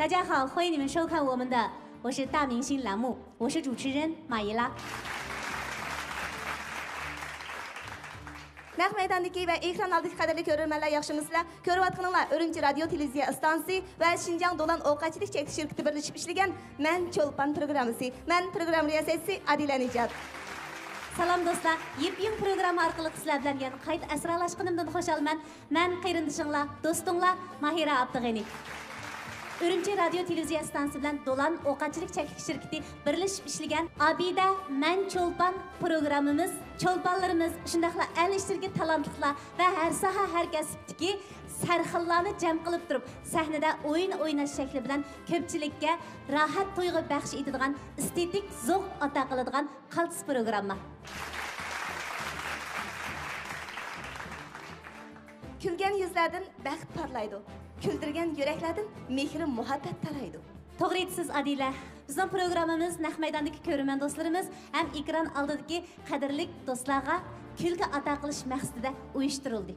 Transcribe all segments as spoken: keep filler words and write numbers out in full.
大家好，欢迎你们收看我们的《我是大明星》栏目，我是主持人马伊拉。 نەق مەيداندىكى ۋە ئېكران ئالدىدىكى قەدىرلىك كۆرۈرمەنلەر ياخشىمۇسىلەر؟ كۆرۈۋاتقىنىڭلار ئۈرۈمچى رادىيو تېلېۋىزىيە ئىستانسىسى ۋە شىنجاڭ دولان ئوق ئەتچىلىك چەكلىك شىركىتى بىرلىشىپ ئىشلىگەن مەن چولپان پروگراممىسى. مەن پروگرامما رىياسەتچىسى ئادىلە نىجات. سالام دوستلار، يېپيېڭى پروگرامما ئارقىلىق سىلەر بىلەن يەنە قايتا ئەسرالاشقىنىمدىن خۇشالمەن. مەن قېرىندىشىڭلار، دوستۇڭلار ماھىرە ئابدۇغېنى. ئۈرۈمچى رادىيو تېلېۋىزىيە ئىستانسىسى بىلەن دولان ئوق ئەتچىلىك چەكلىك شىركىتى بىرلىشىپ ئىشلىگەن ئابىدە مەن چولپان پروگراممىمىز چولپانلىرىمىز، شۇنداقلا ئەل ئىچىدىكى تالانتلىقلار ۋە ھەر ساھە، ھەر كەسىپتىكى سەرخىللارنى جەم قىلىپ تۇرۇپ، سەھنىدە ئويۇن ئويناش شەكلى بىلەن كۆپچىلىككە راھەت تۇيغۇ بەخش ئېتىدىغان، ئېستېتىك زوق ئاتا قىلىدىغان قالتىس پروگرامما. كۈلگەن يۈزلەردىن بەخت پارلايدۇ، كۈلدۈرگەن يۈرەكلەردىن مېھرى مۇھەببەت تارايدۇ. توغرا ئېيتىسىز، ئادىلە. بىزنىڭ پروگراممىمىز نەق مەيداندىكى كۆرۈرمەن دوستلىرىمىز ھەم ئېكران ئالدىدىكى قەدىرلىك دوستلارغا كۈلكە ئاتا قىلىش مەقسىتىدە ئۇيۇشتۇرۇلدى.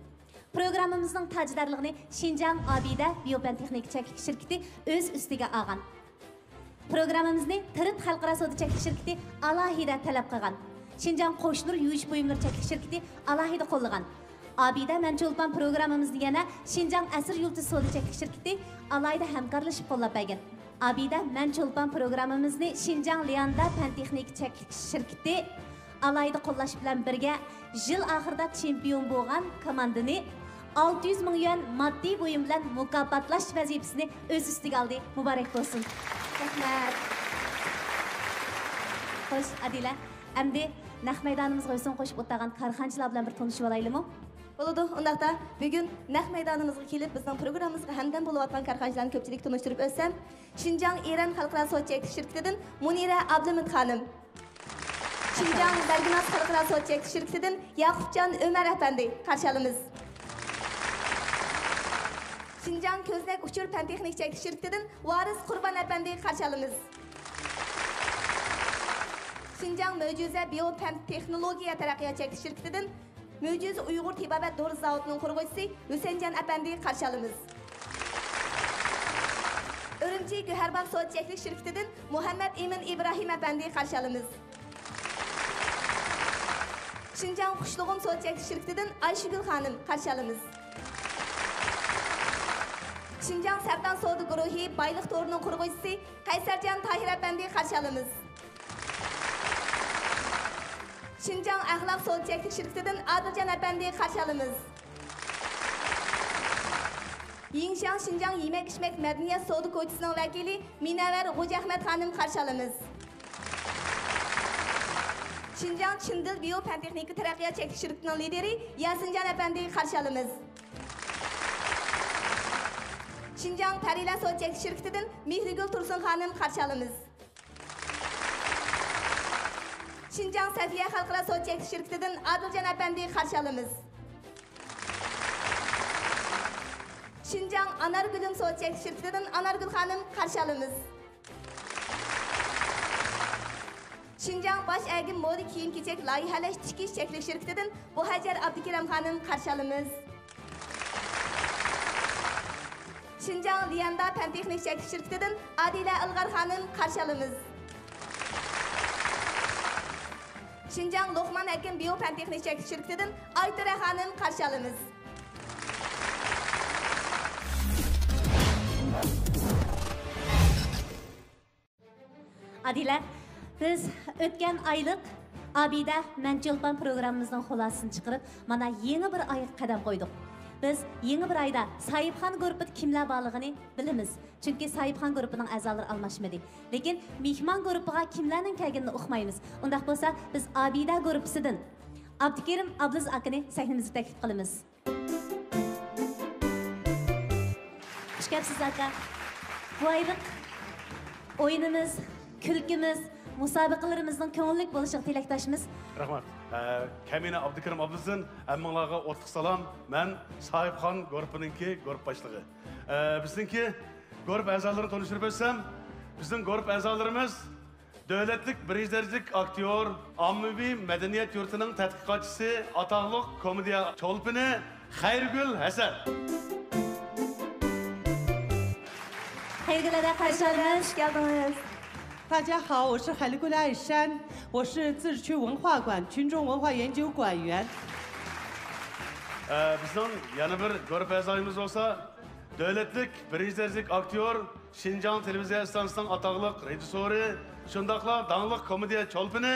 پروگراممىمىزنىڭ تاجدارلىقىنى شىنجاڭ ئابىدە بىيوپەن تېخنىكا چەكلىك شىركىتى ئۆز ئۈستىگە ئالغان. پروگراممىمىزنى تىرىت خەلقئارا سودا چەكلىك شىركىتى ئالاھىدە تەلەپ قىلغان. شىنجاڭ قوشنۇر يۇيۇش بۇيۇملىرى چەكلىك شىركىتى ئالاھىدە قوللىغان. ئابىدە مەن چولپان پروگراممىمىزنى يەنە شىنجاڭ ئەسىر يۇلتۇز سودا چەكلىك شىركىتى ئالاھىدە ھەمكارلىشىپ قوللاپ بەرگەن. ئابىدە مەن چولپان پروگراممىمىزنى شىنجاڭ لياندا پەن تېخنىكا چەكلىك شىركىتى ئالاھىدە قوللاش بىلەن بىرگە، يىل ئاخىرىدا چېمپىيون بولغان كوماندىنى ئالتە يۈز مىڭ يۈەن ماددىي بۇيۇم بىلەن مۇكاپاتلاش ۋەزىپىسىنى ئۆز ئۈستىگە ئالدى. مۇبارەك بولسۇن! رەھمەت! خوش، ئادىلە، ئەمدى نەق مەيدانىمىزغا ھۆسن قوشۇپ ئولتۇرغان كارخانىچىلار بىلەن بىر تونۇشۇۋالايلىمۇ؟ بولىدۇ، ئۇنداقتا بۈگۈن نەق مەيدانىمىزغا كېلىپ، بىزنىڭ پروگراممىمىزغا ھەمدەم بولۇۋاتقان كارخانىچىلارنى كۆپچىلىككە تونۇشتۇرۇپ ئۆتسەم، شىنجاڭ ئىرەن خەلقئارا سودا چەكلىك شىركىتىدىن مۇنىرە ئابلىمىت خانىم. شىنجاڭ زەرگىناز خەلقئارا سودا چەكلىك شىركىتىدىن ياقۇپجان ئۆمەر ئەپەندى قارشى ئالىمىز. شىنجاڭ كۆزنەك ئۇچۇر پەن تېخنىك چەكلىك شىركىتىدىن ۋارىس قۇربان ئەپەندى قارشى ئالىمىز. شىنجاڭ مۆجىزە بىيو پەن تېخنولوگىيە تەرەققىيات چەكلىك شىركىتىدىن مۆجىزە ئۇيغۇر تېبابەت دورا زاۋۇتىنىڭ قۇرغۇچىسى ھۈسەنجان ئەپەندى قارشى ئالىمىز. ئۈرۈمچى گۆھەرباغ سودا چەكلىك شىركىتىدىن مۇھەممەد ئىمىن ئىبراھىم ئەپەندى قارشى ئالىمىز. شىنجاڭ خۇشلۇغۇم سودا چەكلىك شىركىتىدىن ئايشىگۈل خانىم قارشى ئالىمىز. شىنجاڭ سەرتان سودا گۇرۇھى بايلىق تورىنىڭ قۇرغۇچىسى قەيسەرجان تاھىر ئەپەندى قارشى ئالىمىز. شىنجاڭ ئەخلاق سودا چەكلىك شىركىتىدىن ئادىلجان ئەپەندى قارشى ئالىمىز. يىڭشياڭ شىنجاڭ يېمەك-ئىچمەك مەدەنىيەت سودا كوچىسىنىڭ ۋەكىلى مىنەۋەر غوجىئەخمەت خانىم قارشى ئالىمىز. شىنجاڭ چىندىل بىيو پەن تېخنىكا تەرەققىيات چەكلىك شىركىتىنىڭ لىدىرى ياسىنجان ئەپەندى قارشى ئالىمىز. شىنجاڭ پەرىلەر سودا چەكلىك شىركىتىدىن مېھرىگۈل تۇرسۇن خانىم قارشى ئالىمىز. شىنجاڭ سەفىيە خەلقئارا سودا چەكلىك شىركىتىدىن ئادىلجان ئەپەندى قارشى ئالىمىز. شىنجاڭ ئانارگۈلۈم سودا چەكلىك شىركىتىدىن ئانارگۈل خانىم قارشى ئالىمىز. شىنجاڭ باش ئەگىم مودا كىيىم-كېچەك لايىھەلەش تىكىش چەكلىك شىركىتىدىن بۇھەجەر ئابدۇكېرىم خانىم قارشى ئالىمىز. شىنجاڭ ليەندا پەن تېخنىك چەكلىك شىركىتىدىن ئادىلە ئىلغار خانىم قارشى ئالىمىز. شىنجاڭ لوقمان ھەكىم بىيو پەن تېخنىك چەكلىك شىركىتىدىن ئايتۆرە خانىم قارشى ئالىمىز. ئادىلە، بىز ئۆتكەن ئايلىق ئابىدە مەن چولپان پروگراممىمىزنىڭ خۇلاسىسىنى چىقىرىپ، مانا يېڭى بىر ئايغا قەدەم قويدۇق. بىز يېڭى بىر ئايدا ساھىبخان گۇرۇپپىدا كىملەر بارلىقىنى بىلىمىز، چۈنكى ساھىبخان گۇرۇپپىنىڭ ئەزالىرى ئالماشمىدى. لېكىن مېھمان گۇرۇپپىغا كىملەرنىڭ كەلگىنىنى ئۇقمايمىز. ئۇنداق بولسا، بىز ئابىدە گۇرۇپپىسىدىن ئابدۇكېرىم ئابلىز ئاكىنى سەھنىمىزگە تەكلىپ قىلىمىز. خۇش كەپسىز، ئاكا. بۇ ئايلىق ئويۇنىمىز، كۈلكىمىز، مۇسابىقىلىرىمىزنىڭ كۆڭۈللۈك بولۇشىغا تىلەكداشمىز. رەھمەت. ئە، كەمىنە ئابدۇكېرىم ئابلىزدىن ھەممىڭلارغا ئوتلۇق سالام. مەن ساھىبخان گۇرۇپپىنىڭكى گۇرۇپپا باشلىقى. ئە، بىزنىڭكى گۇرۇپپا ئەزالىرىنى تونۇشتۇرۇپ ئۆتسەم، بىزنىڭ گۇرۇپپا ئەزالىرىمىز دۆلەتلىك بىرىنچى دەرىجىلىك ئاكتيور، ئاممىۋى مەدەنىيەت يۇرتىنىڭ تەتقىقاتچىسى، ئاتاقلىق كومېدىيە چولپىنى خەيرىگۈل ھەسەن. سۆيگۈلەردە قارشى ئالىمىز. خۇش كەلدىڭىز. 大家好，我是海利古拉尔山，我是自治区文化馆群众文化研究馆员。 ئە، بىزنىڭ يەنە بىر گۇرۇپپا ئەزايىمىز بولسا، دۆلەتلىك بىرىنچى دەرىجىلىك ئاكتيور، شىنجاڭ تېلېۋىزىيە ئىستانسىسىنىڭ ئاتاقلىق رېژىسسورى، شۇنداقلا داڭلىق كومېدىيە چولپىنى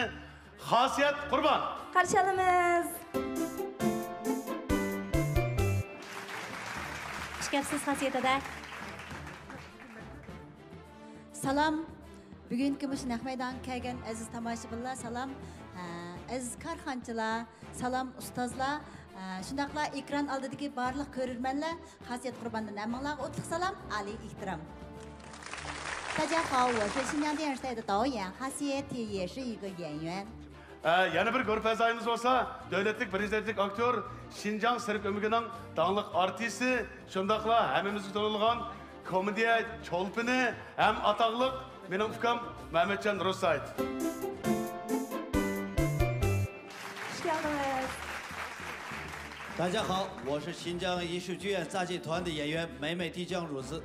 خاسىيەت قۇربان. قارشى ئالىمىز. خۇش كەپسىز، خاسىيەت ھەدە. سالام. بۈگۈنكى مۇشۇ نەق مەيدانغا كەلگەن ئەزىز تاماشىبىنلار، سالام. ھە، ئەزىز كارخانىچىلار، سالام ئۇستازلار. ھە، شۇنداقلا ئېكران ئالدىدىكى بارلىق كۆرۈرمەنلەر، خاسىيەت قۇرباندىن ھەممىڭلارغا ئوتلۇق سالام، ئالىي ئېھتىرام. 大家好，我是新疆电视台的导演哈谢，也是一个演员。 ئە، يەنە بىر گۇرۇپپا ئەزايىمىز بولسا، دۆلەتلىك بىرىنچى دەرىجىلىك ئاكتيور، شىنجاڭ سىرك ئۆمىكىنىڭ داڭلىق ئارتىسى، شۇنداقلا ھەممىمىزگە تونۇلغان كومېدىيە چولپىنى ھەم ئاتاقلىق مېنىڭ ئۇكام مەمەتجان روسايىت. خۇش كەلدىڭىز. 大家好，我是新疆艺术剧院杂技团的演员梅梅迪江如子。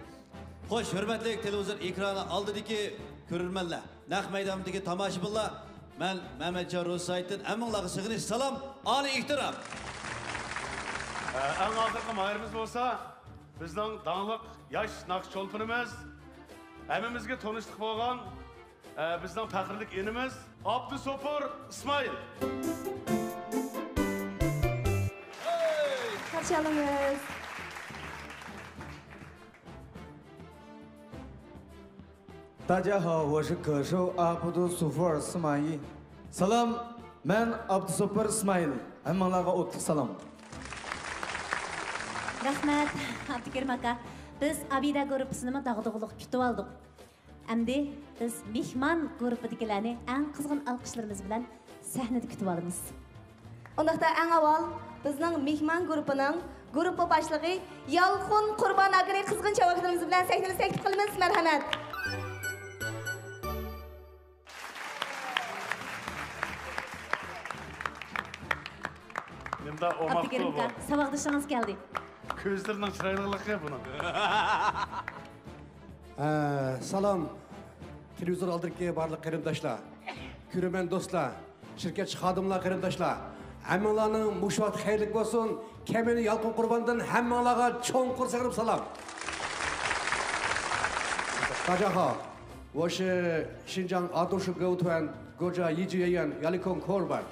خوش، ھۆرمەتلىك تېلېۋىزور ئېكرانى ئالدىدىكى كۆرۈرمەنلەر، نەق مەيداندىكى تاماشىبىنلار، مەن مەمەتجان روزى سايىتتىن ھەممىڭلارغا سېغىنىش سالام، ئالىي ئېھتىرام. ئەڭ ئاخىرقى ماھىرىمىز بولسا، بىزنىڭ داڭلىق ياش ناخشا چولپىنىمىز، ھەممىمىزگە تونۇشلۇق بولغان، ئە، بىزنىڭ پەخىرلىك ئىنىمىز ئابدۇسوپۇر ئىسمائىل. قارشى ئالىمىز. 大家好，我是歌手阿布杜苏福尔斯马伊。سالام، مەن ئابدۇسوپۇر ئىسمائىل. ھەممىڭلارغا ئوتلۇق سالام. رەھمەت، ئابدۇكېرىم ئاكا. بىز ئابىدە گۇرۇپپىسىنىمۇ داغدۇغىلىق كۈتۈۋالدۇق. ئەمدى بىز مېھمان گۇرۇپپىدىكىلەرنى ئەڭ قىزغىن ئالقىشلىرىمىز بىلەن سەھنىدە كۈتۈۋالىمىز. ئۇنداقتا ئەڭ ئاۋۋال بىزنىڭ مېھمان گۇرۇپپىنىڭ گۇرۇپپا باشلىقى يالقۇن قۇربان ئاكىنى قىزغىن چاۋاكلىرىمىز بىلەن سەھنىمىزگە تەكلىپ قىلىمىز. مەرھەمەت. نېمىدا ئوماق ئابدۇكېرىم بۇ؟ ئاكا، ساۋاقدىشىڭىز كەلدى. كۆزلىرىنىڭ چىرايلىقلىقى بۇنىڭ. ئە، سالام. تېلېۋىزور ئالدىدىكى بارلىق قېرىنداشلار، كۆرۈرمەن دوستلار، شىركەتچى خادىملار، قېرىنداشلار، ھەممىڭلارنىڭ مۇشۇ ۋاقتى خەيرلىك بولسۇن. كەمىنى يالقۇن قۇرباندىن ھەممىڭلارغا چوڭقۇر سېغىنىپ سالام. 大家好，我是新疆阿多树歌舞团国家一级演员亚历孔库尔班。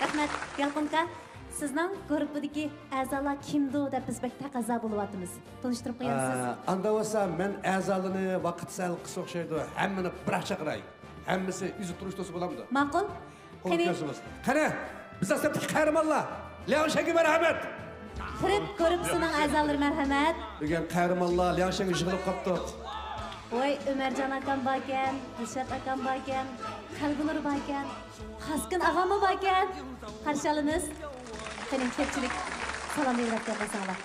رەھمەت، يالقۇن ئاكا. سىزنىڭ گۇرۇپپىدىكى ئەزالار كىمدۇ دەپ بىز بەك تەقەززا بولۇۋاتىمىز. تونۇشتۇرۇپ قويامسىز؟ ئە، ئاندا بولسا مەن ئەزالىرىنى ۋاقىت سەل قىس ئوخشايدۇ. ھەممىنى بىراق چاقىراي. ھەممىسى ئۆزى تونۇشتۇرسا بولامدۇ؟ ماقۇل. قولنى قېنى؟ كۆرسىڭىز. قېنى، بىز دەسلەپتىكى قەھرىمانلار، لياڭشەنگە مەرھەمەت! تىرىت گۇرۇپپىسىنىڭ ئەزالىرى مەرھەمەت! بۈگۈن قەھرىمانلار لياڭشەنگە يىغىلىپ قاپتۇ. ۋاي، ئۆمەرجان ئاكام باركەن، دىلشات ئاكام باركەن، قەلبىنۇر باركەن، خاسكىن ئاغاممۇ باركەن. قارشى ئالىمىز. قېنى، كۆپچىلىك سالام بېرىۋەتكەن بولساڭلار.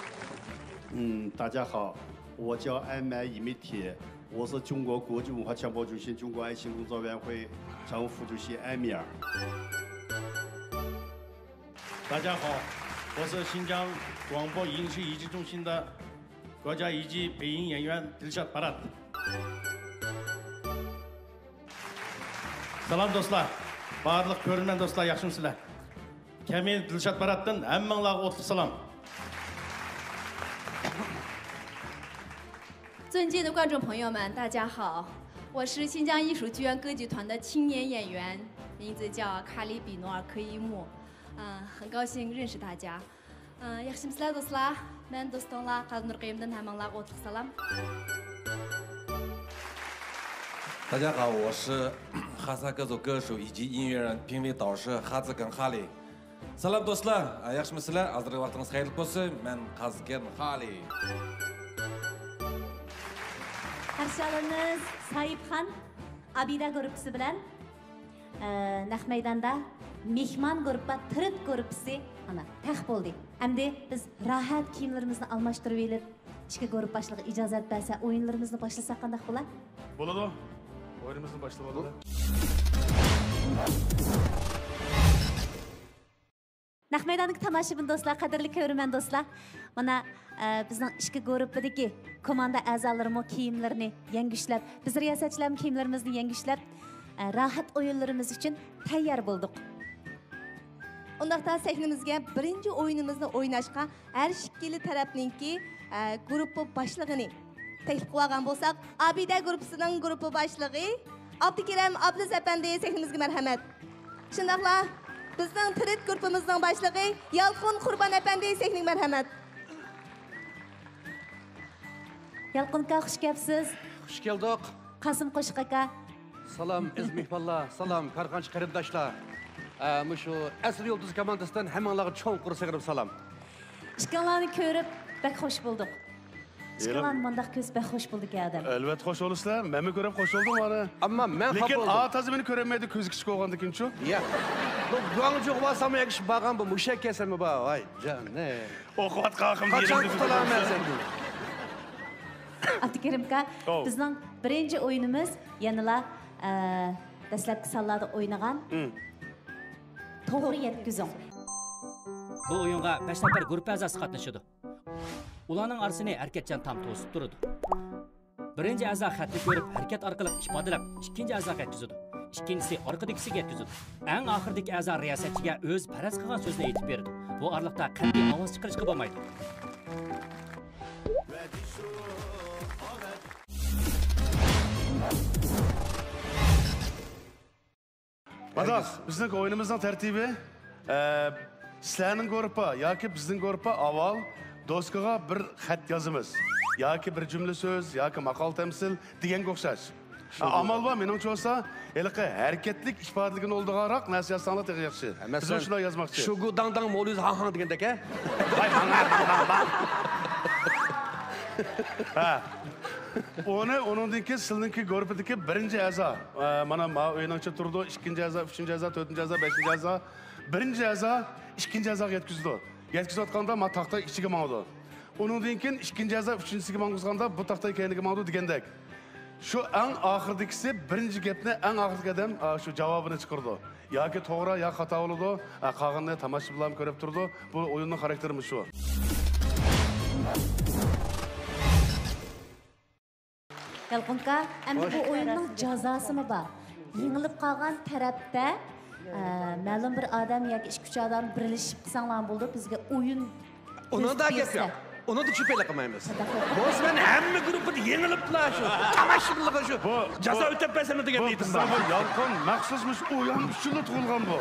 嗯，大家好，我叫安麦一米铁，我是中国国际文化强迫中心中国爱心工作委员会常务副主席埃米尔。大家好，我是新疆广播影视一级中心的国家一级配音演员 دىلشات بارات. سالام دوستلار، بارلىق كۆرۈرمەن دوستلار، ياخشىمۇسىلەر؟ كەمىنە دىلشات باراتتىن ھەممىڭلارغا ئوتلۇق سالام. 尊敬的观众朋友们，大家好，我是新疆艺术剧院歌剧团的青年演员，名字叫卡里比努尔科伊木。嗯，很高兴认识大家。嗯，ياخشىمۇسىلەر دوستلار؟ مەن دوستۇڭلار قەلبىنۇر قېيۇمدىن ھەممىڭلارغا ئوتلۇق سالام. 大家好，我是哈萨克族歌手以及音乐人、评委导师哈子根哈里。 سالام دوستلار، ياخشىمۇسىلەر؟ ھازىرقى ۋاقتىڭىز خەيرلىك بولسۇن. مەن قازكەن خالى. قارشى ئالىمىز ساھىبخان ئابىدە گۇرۇپپىسى بىلەن، ئە، نەق مەيداندا مېھمان گۇرۇپپا، تىرىت گۇرۇپپىسى، ئانا، تەق بولدى. ئەمدى بىز راھەت كىيىملىرىمىزنى ئالماشتۇرۇۋېلىپ، ئىككى گۇرۇپپا باشلىقى ئىجازەت بەرسە، ئويۇنلىرىمىزنى باشلىساق قانداق بولا؟ بولىدۇ. ئويۇنىمىزنى باشلىۋالىلى. نەق مەيداندىكى تاماشىبىن دوستلار، قەدىرلىك كۆرۈرمەن دوستلار، مانا، ئە، بىزنىڭ ئىككى گۇرۇپپىدىكى كوماندا ئەزالىرىمۇ كىيىملىرىنى يەڭگۈشلەپ، بىز رىياسەتچىلەرمۇ كىيىملىرىمىزنى يەڭگۈشلەپ، ئە، راھەت ئويۇنلىرىمىز ئۈچۈن تەييار بولدۇق. ئۇنداقتا سەھنىمىزگە بىرىنچى ئويۇنىمىزنى ئويناشقا ھەر ئىككىلا تەرەپنىڭكى، ئە، گۇرۇپپا باشلىقىنى تەكلىپ قىلىۋالغان بولساق، ئابىدە گۇرۇپپىسىنىڭ گۇرۇپپا باشلىقى ئابدۇكېرىم ئابلىز ئەپەندى سەھنىمىزگە مەرھەمەت. شۇنداقلا بىزنىڭ تىرىت گۇرۇپپىمىزنىڭ باشلىقى يالقۇن قۇربان ئەپەندى سەھنىگە مەرھەمەت. يالقۇن ئاكا، خۇش كەپسىز. خۇش كەلدۇق. قاسىم قوشۇق ئاكا. سالام، ئەزىز مېھمانلار، سالام، كارخانىچى قېرىنداشلار. ئە، مۇشۇ ئەسلى يۇلتۇز كوماندىسىدىن ھەممىڭلارغا چوڭقۇر سېغىنىپ سالام. ئىككىڭلارنى كۆرۈپ بەك خۇش بولدۇق. ئىككىڭلارنى مۇنداق كۆرسە بەك خۇش بولىدىكەن ئادەم. ئەلۋەتتە خۇش بولىسىلەر، مەنمۇ كۆرۈپ خۇش بولدۇم مانا. ئەمما مەن خاپا لېكىن بولدۇم. ئا تازا مېنى كۆرەلمەيدۇ، كۆزى كىچىك بولغاندىكىنچۇ؟ ياق. بۇ گۇاڭجۇغا بارساممۇ ياكى شۇ بارغان بۇ مۇشەك كەلسەممۇ بار، ۋاي جانىم. ئوقۇۋاتقان ئاخىرىمدا قاچان يېرىمدە قۇتۇلارمەن سەندىن؟ ئابدۇكېرىم ئاكا، بىزنىڭ بىرىنچى ئويۇنىمىز يەنىلا، ئە، دەسلەپكى سانلاردا ئوينىغان توغرا يەتكۈزۈڭ. بۇ ئويۇنغا بەش نەپەر گۇرۇپپا ئەزاسى قاتنىشىدۇ. ئۇلارنىڭ ئارىسىنى ھەرىكەتچان تام توسۇپ تۇرىدۇ. بىرىنچى ئەزا خەتنى كۆرۈپ، ھەرىكەت ئارقىلىق ئىپادىلەپ، ئىككىنچى ئەزاغا يەتكۈزىدۇ. ئىككىنچىسى ئارقىدىكىسىگە يەتكۈزىدۇ. ئەڭ ئاخىرىدىكى ئەزا رىياسەتچىگە ئۆزى پەرەز قىلغان سۆزنى ئېيتىپ بېرىدۇ. بۇ ئارىلىقتا قەتئىي ئاۋاز چىقىرىشقا بولمايدۇ. مانداق، بىزنىڭ ئويۇنىمىزنىڭ تەرتىپى، ئە، سىلەرنىڭ گۇرۇپپا ياكى بىزنىڭ گۇرۇپپا ئاۋۋال دوسكىغا بىر خەت يازىمىز ياكى بىر جۈملە سۆز ياكى ماقال تەمسىل دېگەنگە ئوخشاش. ئە، ئامال بار، مېنىڭچە بولسا، ھېلىقى ھەرىكەتلىك ئىپادىلىكىنى ئولدىغانراق نەرسە يازساڭلار تېخى ياخشى. بىز شۇنداق يازماقچى. شۇگۇ داڭ داڭ موليۇز ھاڭ ھاڭ دېگەندەك، ھە؟ ھە. ئۇنى، ئۇنىڭدىن كېيىن سىلىنىڭكى گۇرۇپپىدىكى بىرىنچى ئەزا، ئە، مانا، ما ئۆينىڭ ئىچىدە تۇرىدۇ، ئىككىنچى ئەزا، ئۈچىنچى ئەزا، تۆتىنچى ئەزا، بەشىنچى ئەزا، بىرىنچى ئەزا ئىككىنچى ئەزاغا يەتكۈزىدۇ. يەتكۈزۈۋاتقاندا ما تاختا ئىچىگە ماڭىدۇ. ئۇنىڭدىن كېيىن ئىككىنچى ئەزا ئۈچىنچىسىگە ماڭغۇزغاندا بۇ تاختا كەينىگە ماڭىدۇ دېگەندەك. شۇ ئەڭ ئاخىرىدىكىسى بىرىنچى گەپنى، ئەڭ ئاخىرىدىكى ئادەم، ئا، شۇ جاۋابىنى چىقىرىدۇ. ياكى توغرا، يا خاتا بولىدۇ. ئا، قالغىنىنى تاماشىبىنلارمۇ كۆرۈپ تۇرىدۇ. بۇ ئويۇننىڭ خاراكتېرىمۇ شۇ. يالقۇن ئاكا، ئەمدى بۇ ئويۇننىڭ جازاسىمۇ بار. يېڭىلىپ قالغان تەرەپتە، ئە، مەلۇم بىر ئادەم ياكى ئىككى ئۈچ ئادەم بىرلىشىپ قىلساڭلارمۇ بولىدۇ، بىزگە ئويۇن ئۇنىڭدا گەپ يوق. ئۇنىڭدا چۈشۈپ ھېلىقى قىلمايمىز. بولسا مەن ھەممە گۇرۇپپىدا يېڭىلىپلا شۇ تاماشىبىنلارغا شۇ جازا ئۆتەپ بەرسەم دېگەن نىيىتىم بار. بۇ يالقۇن مەخسۇس مۇشۇ ئويۇن ئۈچۈنلا تۇغۇلغان بۇ.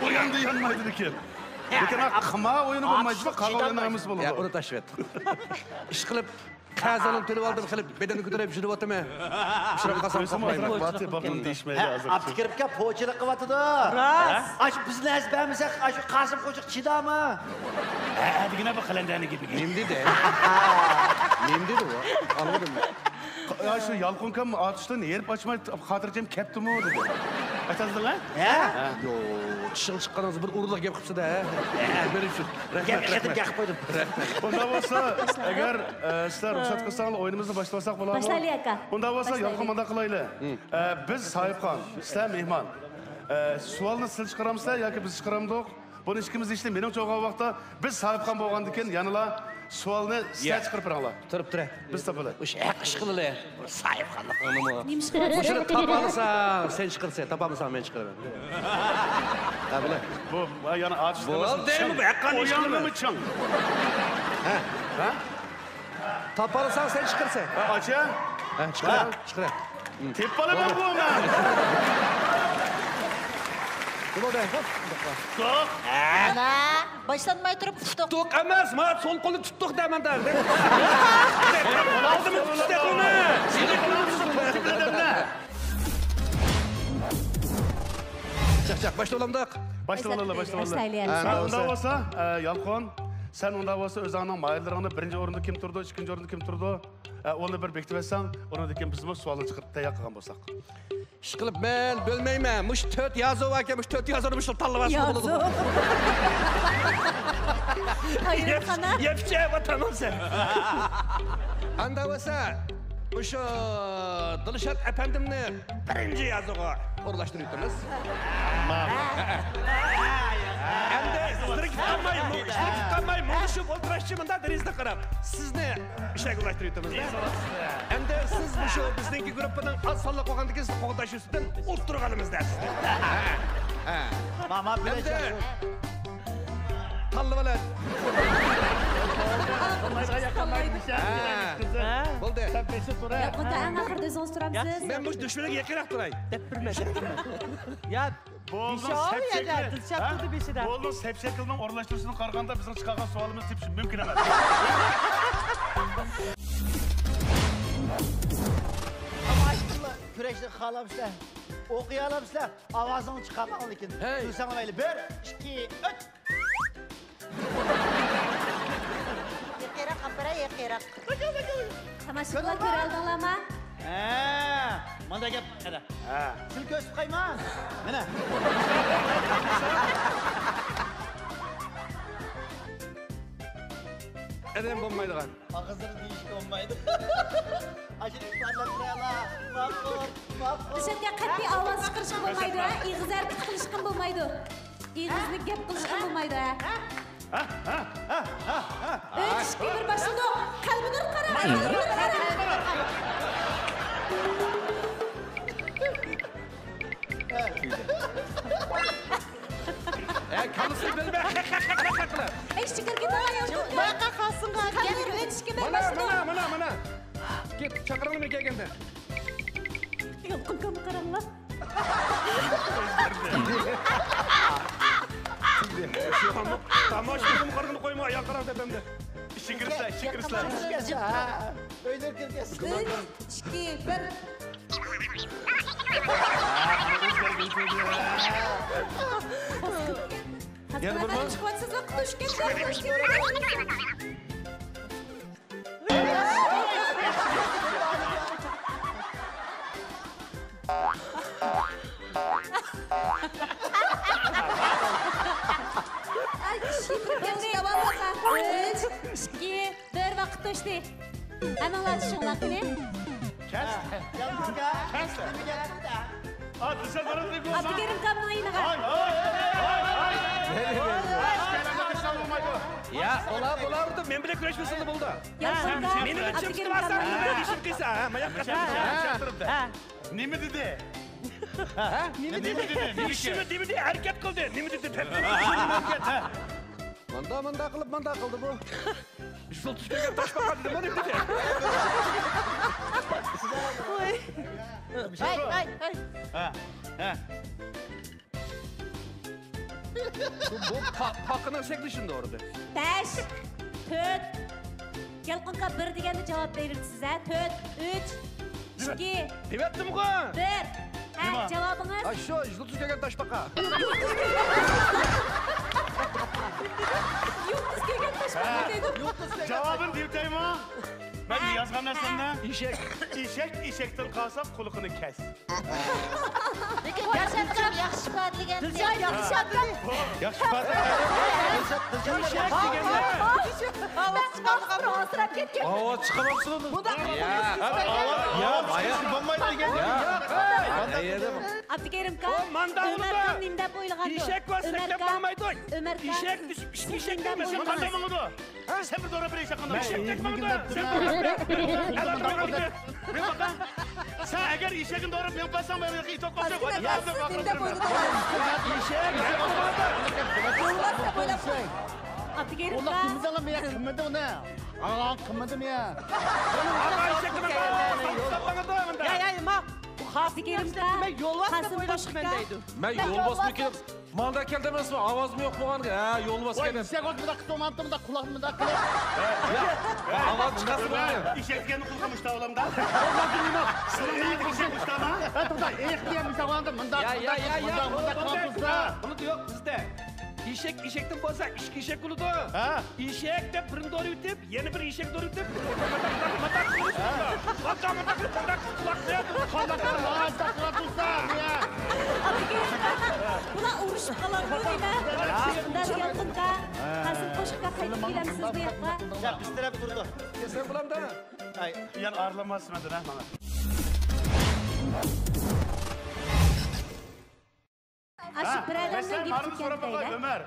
ئويۇندا يانمايدۇ لېكىن. لېكىن قىمار ئويۇنى بولمايدۇ، قاغا ئويۇنى ھەممىسى بولىدۇ. ئۇنى تاشلىۋەت. ئىشقىلىپ قەرزىنى تۆلىۋالدىم، قىلىپ بەدەننى كۆتۈرۈپ يۈرۈۋاتىمەن. ئۇچراپ قالسام قورقمايمەن. دېيىشمەيلى ھازىر. ئابدۇكېرىم ئاكا پوچىلىق قىلىۋاتىدۇ. راست. ئاشۇ بىز نەرسە بەرمىسەك، ئاشۇ قاسىم قوشۇق چىدامۇ؟ ھە، دېگىنە بۇ قەلەندەرنىڭ گېپىگە. نېمە دېدى؟ نېمە دېدى ئۇ؟ ئاڭلىمىدىم. يا شۇ يالقۇن ئاكام ئاتۇشتىن ھېرىپ ئاچماي خاتىرجەم كەپتىمۇ دېدى. ئاچاندىلا؟ ھە؟ يو، چىشىڭ چىققىنىڭىز بىر ئۇرۇقلۇق گەپ قىپسىز-دە. ھە. بېرىپ شۇ. رەھمەت، رەھمەت. گەپ قىلدىم، گەپ قىلدىم. ئۇنداق بولسا، ئەگەر، ئە، سىلەر رۇخسەت قىلساڭلار، ئويۇنىمىزنى باشلىۋالساق بولامدۇ؟ باشلايلى، ئاكا. ئۇنداق بولسا، يالقۇن، مۇنداق قىلايلى. ئە، بىز ساھىبخان، سىلەر مېھمان. ئە، سوئالنى سىلەر چىقىرامسىلەر ياكى بىز چىقىرامدۇق؟ بۇنى ئىككىمىز ھېچنېمە، مېنىڭچە بولغان ۋاقىتتا بىز ساھىبخان بولغاندىكىن يەنىلا سوئالنى سىلەر چىقىرىپ بېرىڭلار. تۇرۇپ تۇرە. بىز تاپىلى. مۇشۇ ھەق ئىش قىلىلى. ساھىبخانلىق ئۇنىمۇ. نېمە ئىش قىلىمىز؟ مۇشۇنى تاپالىساڭ سەن چىقىرسەن، تاپالمىساڭ مەن چىقىرىمەن. ھە، بۇلار. بۇ، ۋاي، يەنە ئاتۇش دېمەسمۇ، بۇ ھەققانى ئىش قىلىمەن. ھە؟ ھە؟ تاپالىساڭ سەن چىقىرسەن. ھە، ئاچا؟ ھە، چىقىرە، چىقىرە. تېپىپ ئالىمەن بۇ مەن. نېمە بولدى؟ توق. توق. ئەنە، باشلانماي تۇرۇپ توق. توق ئەمەس، ما سول قولى توق دەمەن دە. ئالدىمىز توق دەپ ئۇنى. چاق، چاق، باشلىۋالامدۇق؟ باشلىۋالالا، باشلىۋالالا. باشلايلى، ھە، ئۇنداق بولسا، ئە، يالقۇن، سەن ئۇنداق بولسا ئۆزۈڭنىڭ ماھىرلىرىڭنى بىرىنچى ئورۇندا كىم تۇرىدۇ، ئىككىنچى ئورۇندا كىم تۇرىدۇ؟ ئە، ئۇنى بىر بېكىتىۋەتسەڭ، ئۇنىڭدىن كېيىن بىزمۇ سوئالنى چىقىرىپ تەييار قىلغان بولساق. ئىشقىلىپ مەن بۆلمەيمەن. مۇشۇ تۆت يازۇۋ باركەن، مۇشۇ تۆت يازۇۋنى مۇشۇ تاللىۋالسا بولىدۇ. ھايرانخانا. يەپ، يەپ ئىچە ۋاتانىڭ سەن. ئاندا بولسا، مۇشۇ دىلشات ئەپەندىمنى بىرىنچى يازۇغا ئورۇنلاشتۇرۇۋېتىمىز. ماقۇل. ئەمدى ئىشتىراك قىلماي، ئىشتىراك قىلماي، مۇڭدىشىپ ئولتۇرۇشچى مۇنداق دېرىزىدىن قاراپ، سىزنى ئىشەگە ئۇلاشتۇرۇۋېتىمىز-دە. ئەمدى سىز مۇشۇ بىزنىڭكى گۇرۇپپىنىڭ ئاز سانلىق بولغاندىكىن سىزنى قوغداش ئۈستىدىن ئولتۇرغىنىمىزدە سىزنى. ھە. ھە. ماما، ئەمدى تاللىۋالىڭ. ھە. بولدى. ياقۇندا ئەڭ ئاخىرىدا ئۆزىڭىز تۇرامسىز؟ مەن مۇشۇ دۈشمەنگە يېقىنراق تۇراي. دەپ بېرىمەن، دەپ بېرىمەن. يا، بولدى، بېشى ئاغرىيدۇ، سەپسەكلىك. دىلشات تۇردى بېشىدا. بولدى، سەپسەكلىكنىڭ ئورۇنلاشتۇرۇشىدىن قارىغاندا بىزنىڭ چىقارغان سوئالىمىز تېپىشى مۇمكىن ئەمەس. كۈرەشنى خالامسىلەر؟ ئوقۇيالامسىلەر؟ ئاۋازىڭنى چىقارماڭ لېكىن. ھەي. كۈلسەڭلار مەيلى. بىر، ئىككى، ئۈچ. يېقىنراق ئاپىرە، يېقىنراق. تاماشىبىنلار كۆرەلدىڭلارمۇ؟ ھە، مانا گەپ قارا. ھە. سىلى كۆرسىتىپ قويما. مانا. ئادەم بولمايدىغان. ئاغزىنى دېيىشكە بولمايدۇ. ئاشۇ ئىپادىلەپ تۇرايلا. ماقۇل، ماقۇل. دىلشاتقا قەتئىي ئاۋاز چىقىرىشقا بولمايدۇ، ھە؟ ئېغىز ھەرىكىتى قىلىشقىمۇ بولمايدۇ. ئېغىزنى گەپ قىلىشقىمۇ بولمايدۇ، ھە؟ ئۈچ، ئىككى، بىر، باشلىدۇق. قەلبىنۇر قارا، قەلبىنۇر قارا. ئەي، كالىسى بىلمە. ئەي، شۈكۈر، كېتىۋاياڭ. باياققا قالسۇن، قەلبىنۇر، ئۈچ، ئىككى، بىر، مانا، باشلىدۇق. مانا، مانا، مانا. كېت، چاقىرىڭلار مېنى كەلگەندە. يالقۇن قاراڭلار. تاماشىبىنمۇ قارىغىنى قويما، ئاياغ قاراڭ تەپەمدە. ئىشىككە كىرسىلە، ئىشىككە كىرسىلە. ئۆيلەرگە كىرگەن. ئۈچ، ئىككى، بىر. يەنە بىرمۇ؟ چىقىۋاتسىز، قۇتۇشكەن. ئۈچ، ئىككى، بىر، ۋاقىت توشتى. ھەممىڭلار چۈشۈڭلار قېنى. كەس. كەس. ئابدۇكېرىم كامنىڭ يېنىغا. ھاي، ھاي، ھاي، ھاي، ھاي. يا، ئۇلار، بۇلار مەن بىلەن كۈرەشمىسىلا بولدى. يا، مېنى چىمچىتىۋالسا، مېنى بىلەن ئىشىم قىلسا، ھە، ماياق قىلسا. ھە. نېمە دېدى؟ ھە؟ نېمە دېدى؟ نېمە دېدى؟ نېمە دېدى؟ ھەرىكەت قىلدى. نېمە دېدى؟ مانداق، مانداق قىلىپ، مانداق قىلدى بۇ. يۇلتۇز كۆرگەن تاشپاقا دېدىمغۇ، نېمە دېدى؟ ۋاي. ھەي، ھەي، ھەي. ھە، ھە. بۇ، بۇ پا-، پاقىنىڭ شەكلى شۇنداق ئۇرىدۇ. بەش، تۆت. يالقۇنكا بىر دېگەندە جاۋاب بېرىپسىز، ھە؟ تۆت، ئۈچ، ئىككى، دېۋەتتىمغۇ. بىر. ھە، نېمە؟ جاۋابىڭىز؟ ئاشۇ يۇلتۇز كۆرگەن تاشپاقا. يۇلتۇز كۆرگەن تاشپاقا دېدىم. جاۋابىنى دېيىتەيمۇ؟ مەن يازغان نەرسەمنى؟ ئېشەك. ئېشەك ئېشەكتىن قالسا، قۇلىقىنى كەس. لېكىن دىلشات ياخشى ئىپادىلىگەن. دىلشات ياخشى ئىپادىلىدى. ياخشى ئىپادىلىدى. دىلشات، دىلشات. ئاۋاز چىقارماپسىز. مۇنداق قىلىپ يا، يا، ئاۋاز چىقىرىشقا بولمايدۇ دېگەن. يا. ئابدۇكېرىمكا، ئۆمەركا نېمە دەپ ئويلىغاندۇ؟ ئېشەك ۋاسىتە دەپ ماڭمايدۇ. ئۆمەركا، ئېشەك، ئېشەك دەپ ئويلىغان. قانداق ماڭىدۇ؟ سەن بىر دورا بېرىشەك قانداق؟ ئېشەك دەپ ماڭىدۇ. سەن بىر دورا بېرىشەك. سەن ئەگەر ئېشەكنى دوراپ مېڭىپ قالساڭ، مەن ئېتىپ قويۇپ قويىمەن. ئېشەك. ئابدۇكېرىم قىممىدىڭ مېنى، قىممىدىڭ ئۇنى. ئاغا، قىممىدىم يا. يا، يا، ما. ئابدۇكېرىم قاسىم قوشۇققا. مەن يولۋاس مىكىن؟ ماندا كەلدى ئەمەسمۇ؟ ئاۋازمۇ يوق بولغان. ھە، يولۋاس كەلدى. ئېشەك ئوت مۇنداق قىلىپ ئولمامتى، مۇنداق قۇلاقنى مۇنداق قىلىپ. ئاۋاز چىقارسا بولمايدۇ. ئېشەك دېگەننى قىلغان مۇشتاۋالامدا. سىلىڭ ئېشەك مۇشتاما؟ ھە، توختا، ئېيىق دېگەن مۇشتاۋالامدا مۇنداق، مۇنداق، مۇنداق، مۇنداق قىلىپ تۇرسا. بۇنى يوق بىزدە. ئېشەك ئېشەكتىن بولسا، ئىككى ئېشەك بولىدۇ. ھە. ئېشەك دەپ بىرنى دورىۋېتىپ، يەنە بىر ئېشەك دورىۋېتىپ، ماتاق قىلىپ، ماتاق قىلىپ، ماتاق قىلىپ، قۇلاق قويۇپ. قانداق ماڭا ئىشتاق قىلىپ تۇرسا، يا. ئابدۇكېرىم، بۇلار ئۇرۇشۇپ قالامدۇ نېمە؟ شۇنداق يالقۇنكا، قاسىم قوشۇققا قايتىپ كېلەمسىز بۇ ياققا؟ يا، بىز تەرەپ تۇرىدۇ. كەلسەم بولامدۇ؟ ئاي، يەنە ئارىلانماسسىز مەندىن، ھە، ماڭا. ئاشۇ بىر ئادەمنىڭ گېپى تۈگىگەن دەيلى. ئۆمەر،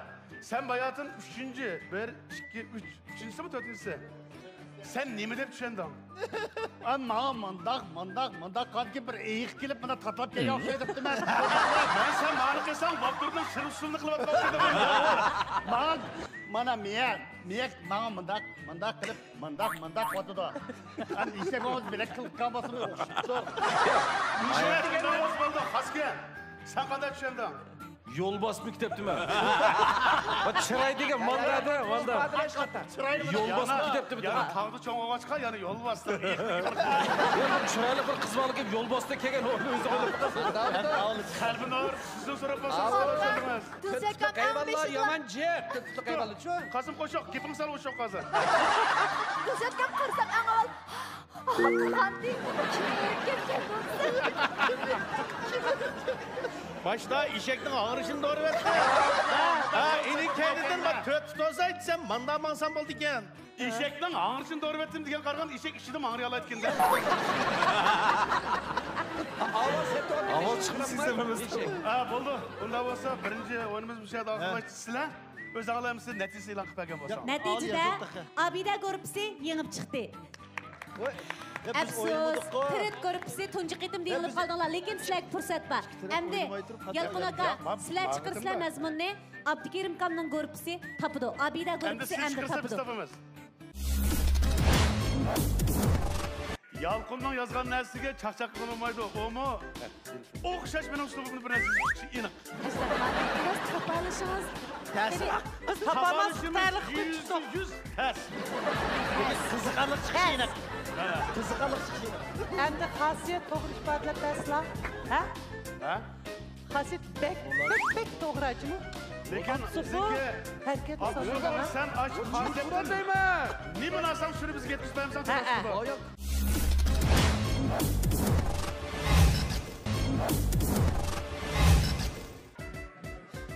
سەن باياتىن ئۈچىنچى، بىر، ئىككى، ئۈچ، ئۈچىنچىسىمۇ، تۆتىنچىسى؟ سەن نېمە دەپ چۈشەندىڭ؟ ئا، ماڭا مۇنداق، مۇنداق، مۇنداق قانكى بىر ئېيىق كېلىپ مانا تاتىلاپ كەلگەن ئوخشايدۇ دەپتىمەن. مەن سەن ماڭا قىلساڭ، باپتۇردىن شىرۋىسۇننى قىلىۋاتقان ئوخشايدۇ. ماڭا، مانا مېيەك، مېيەك ماڭا مۇنداق، مۇنداق قىلىپ، مۇنداق، مۇنداق قىلىۋاتىدۇ. ئەمدى ئېشەك ئوڭۇز بىلەك قىلىپ قالماسمۇ ئوخشىپتۇ. نېمە بولدى، خاسكەن؟ سەن قانداق چۈشەندىڭ؟ يول باسمىكى دەپتىمەن. بۇ چىراي دېگەن ماندا دە، ماندا. يول باسمىكى دەپتىمەن. يەنە تاغدا چوڭ بولغاچقا، يەنە يول باستىڭ. يا، بۇ چىرايلىق بىر قىز بالا كېلىپ يول باستى كەلگەن، ئۇنى ئۆزى ئويلاپ باقسا. قەلبىنۇر، سىزدىن سوراپ باقسام، سوراپ سۆزلىمەس. تۆت پۇتلۇق ھايۋانلار يامان جىق، تۆت پۇتلۇق ھايۋانلار شۇ. قاسىم قوشۇق، گېپىڭ سەل ئوشۇق ھازىر. تۆشەككەم قارىسام ئەڭ ئاۋۋال، ئاھ، قاندى، كىم ئۆلۈپ كەتكەن بولسا. باشتا ئېشەكنىڭ ھاڭرىشىنى دورىۋەتتى. ھە، ئېنىڭ كەينىدىن بار تۆت پۇت بولسا دېسەم، ماندا ماڭسام بولىدىكەن. ئېشەكنىڭ ھاڭرىشىنى دورىۋەتتىم دېگەن قارىغان ئېشەك ئىچىدىمۇ ھاڭرىيالايدىكەن-دە. ئاۋاز چىقمىسا سېزىمىز. ھە، بولدى. ئۇنداق بولسا بىرىنچى ئويۇنىمىز مۇشۇ يەردە ئاخىرلاشتى. سىلەر ئۆزۈڭلار ھەممىسى نەتىجىسىنى ئېلان قىلىپ بەرگەن بولساڭ. نەتىجىدە ئابىدە گۇرۇپپىسى يېڭىپ چىقتى. ئەپسۇس، تىرىت گۇرۇپپىسى تۇنجى قېتىمدا يېڭىلىپ قالدىڭلار، لېكىن سىلەرگە پۇرسەت بار. ئەمدى يالقۇن ئاكا، سىلەر چىقىرىسىلەر مەزمۇننى، ئابدۇكېرىم ئاكامنىڭ گۇرۇپپىسى تاپىدۇ، ئابىدە گۇرۇپپىسى ئەمدى تاپىدۇ. يالقۇننىڭ يازغان نەرسىگە چاقچاق قىلىنمايدۇ، ئۇمۇ ئوخشاش مېنىڭ ئۇسلۇبۇمدا بىر نەرسە يېزىپ چىقىشى ئېنىق. ئەستەغپۇرۇللا، بىراز تاپالىشىڭىز. تەس-، بىز تاپالماسلىق تەلىقى قويۇپ چىقتۇق. يۈزدە يۈز تەس. قىزىقارلىق چىقىشى ئېنىق. ھە. قىزىقارلىق چىقىشى ئېنىق. ئەمدى خاسىيەت توغرا ئىپادىلەپ بەرسىلا. ھە؟ ھە؟ خاسىيەت بەك، بەك، بەك توغرا جۇمۇ. لېكىن بىزنىڭكى ھەرىكەت سازلىغان. سەن ئاشۇ خاسىيەتتىن نېمىنى ئالساڭ شۇنى بىزگە يەتكۈزۈپ بەرمىسەڭ چاتاق چىقىدۇ.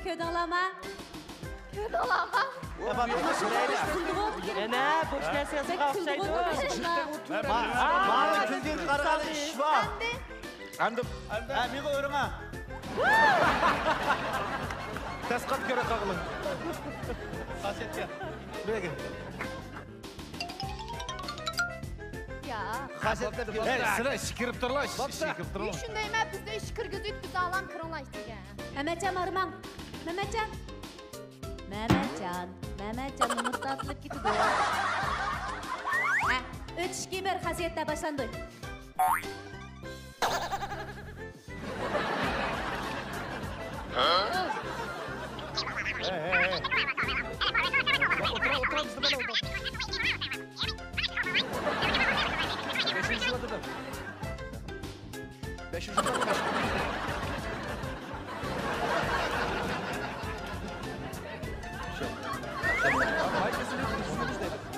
كۆردۈڭلارما؟ كۆردۈڭلارما؟ يەنە بوش نەرسە ياسىغان ئوخشايدۇ. ماڭا كۈلگىنى قارىغىلى، ئىش بار. ئەمدى. ئەمدى. ھە، مېغا ئۆرۈڭە. تەس قات كۆرە قاغلىڭ. خاسىيەتكە. بىرگە. يا. خاسىيەتكە. ھەي، سىلەر ئىشىك كىرىپ تۇرلا، ئىشىك كىرىپ تۇرلا. شۇندايما بىزدە ئىشىك كىرگۈزۈپ بىز ئالان كىرىڭلار ئىشىككە. مەمەتجان، بارماڭ. مەمەتجان. مەمەتجان، مەمەتجان نومۇر تارتىلىپ كېتىدۇ. ھە، ئۈچ، ئىككى، بىر، خاسىيەتتە باشلاندى. ھە؟ ھە، ھە، ھە. ئولتۇر، ئولتۇر، بىزدە بىلەن ئولتۇر. بەشىنچى سىلاتىدا. بەشىنچى سىلاتىدا.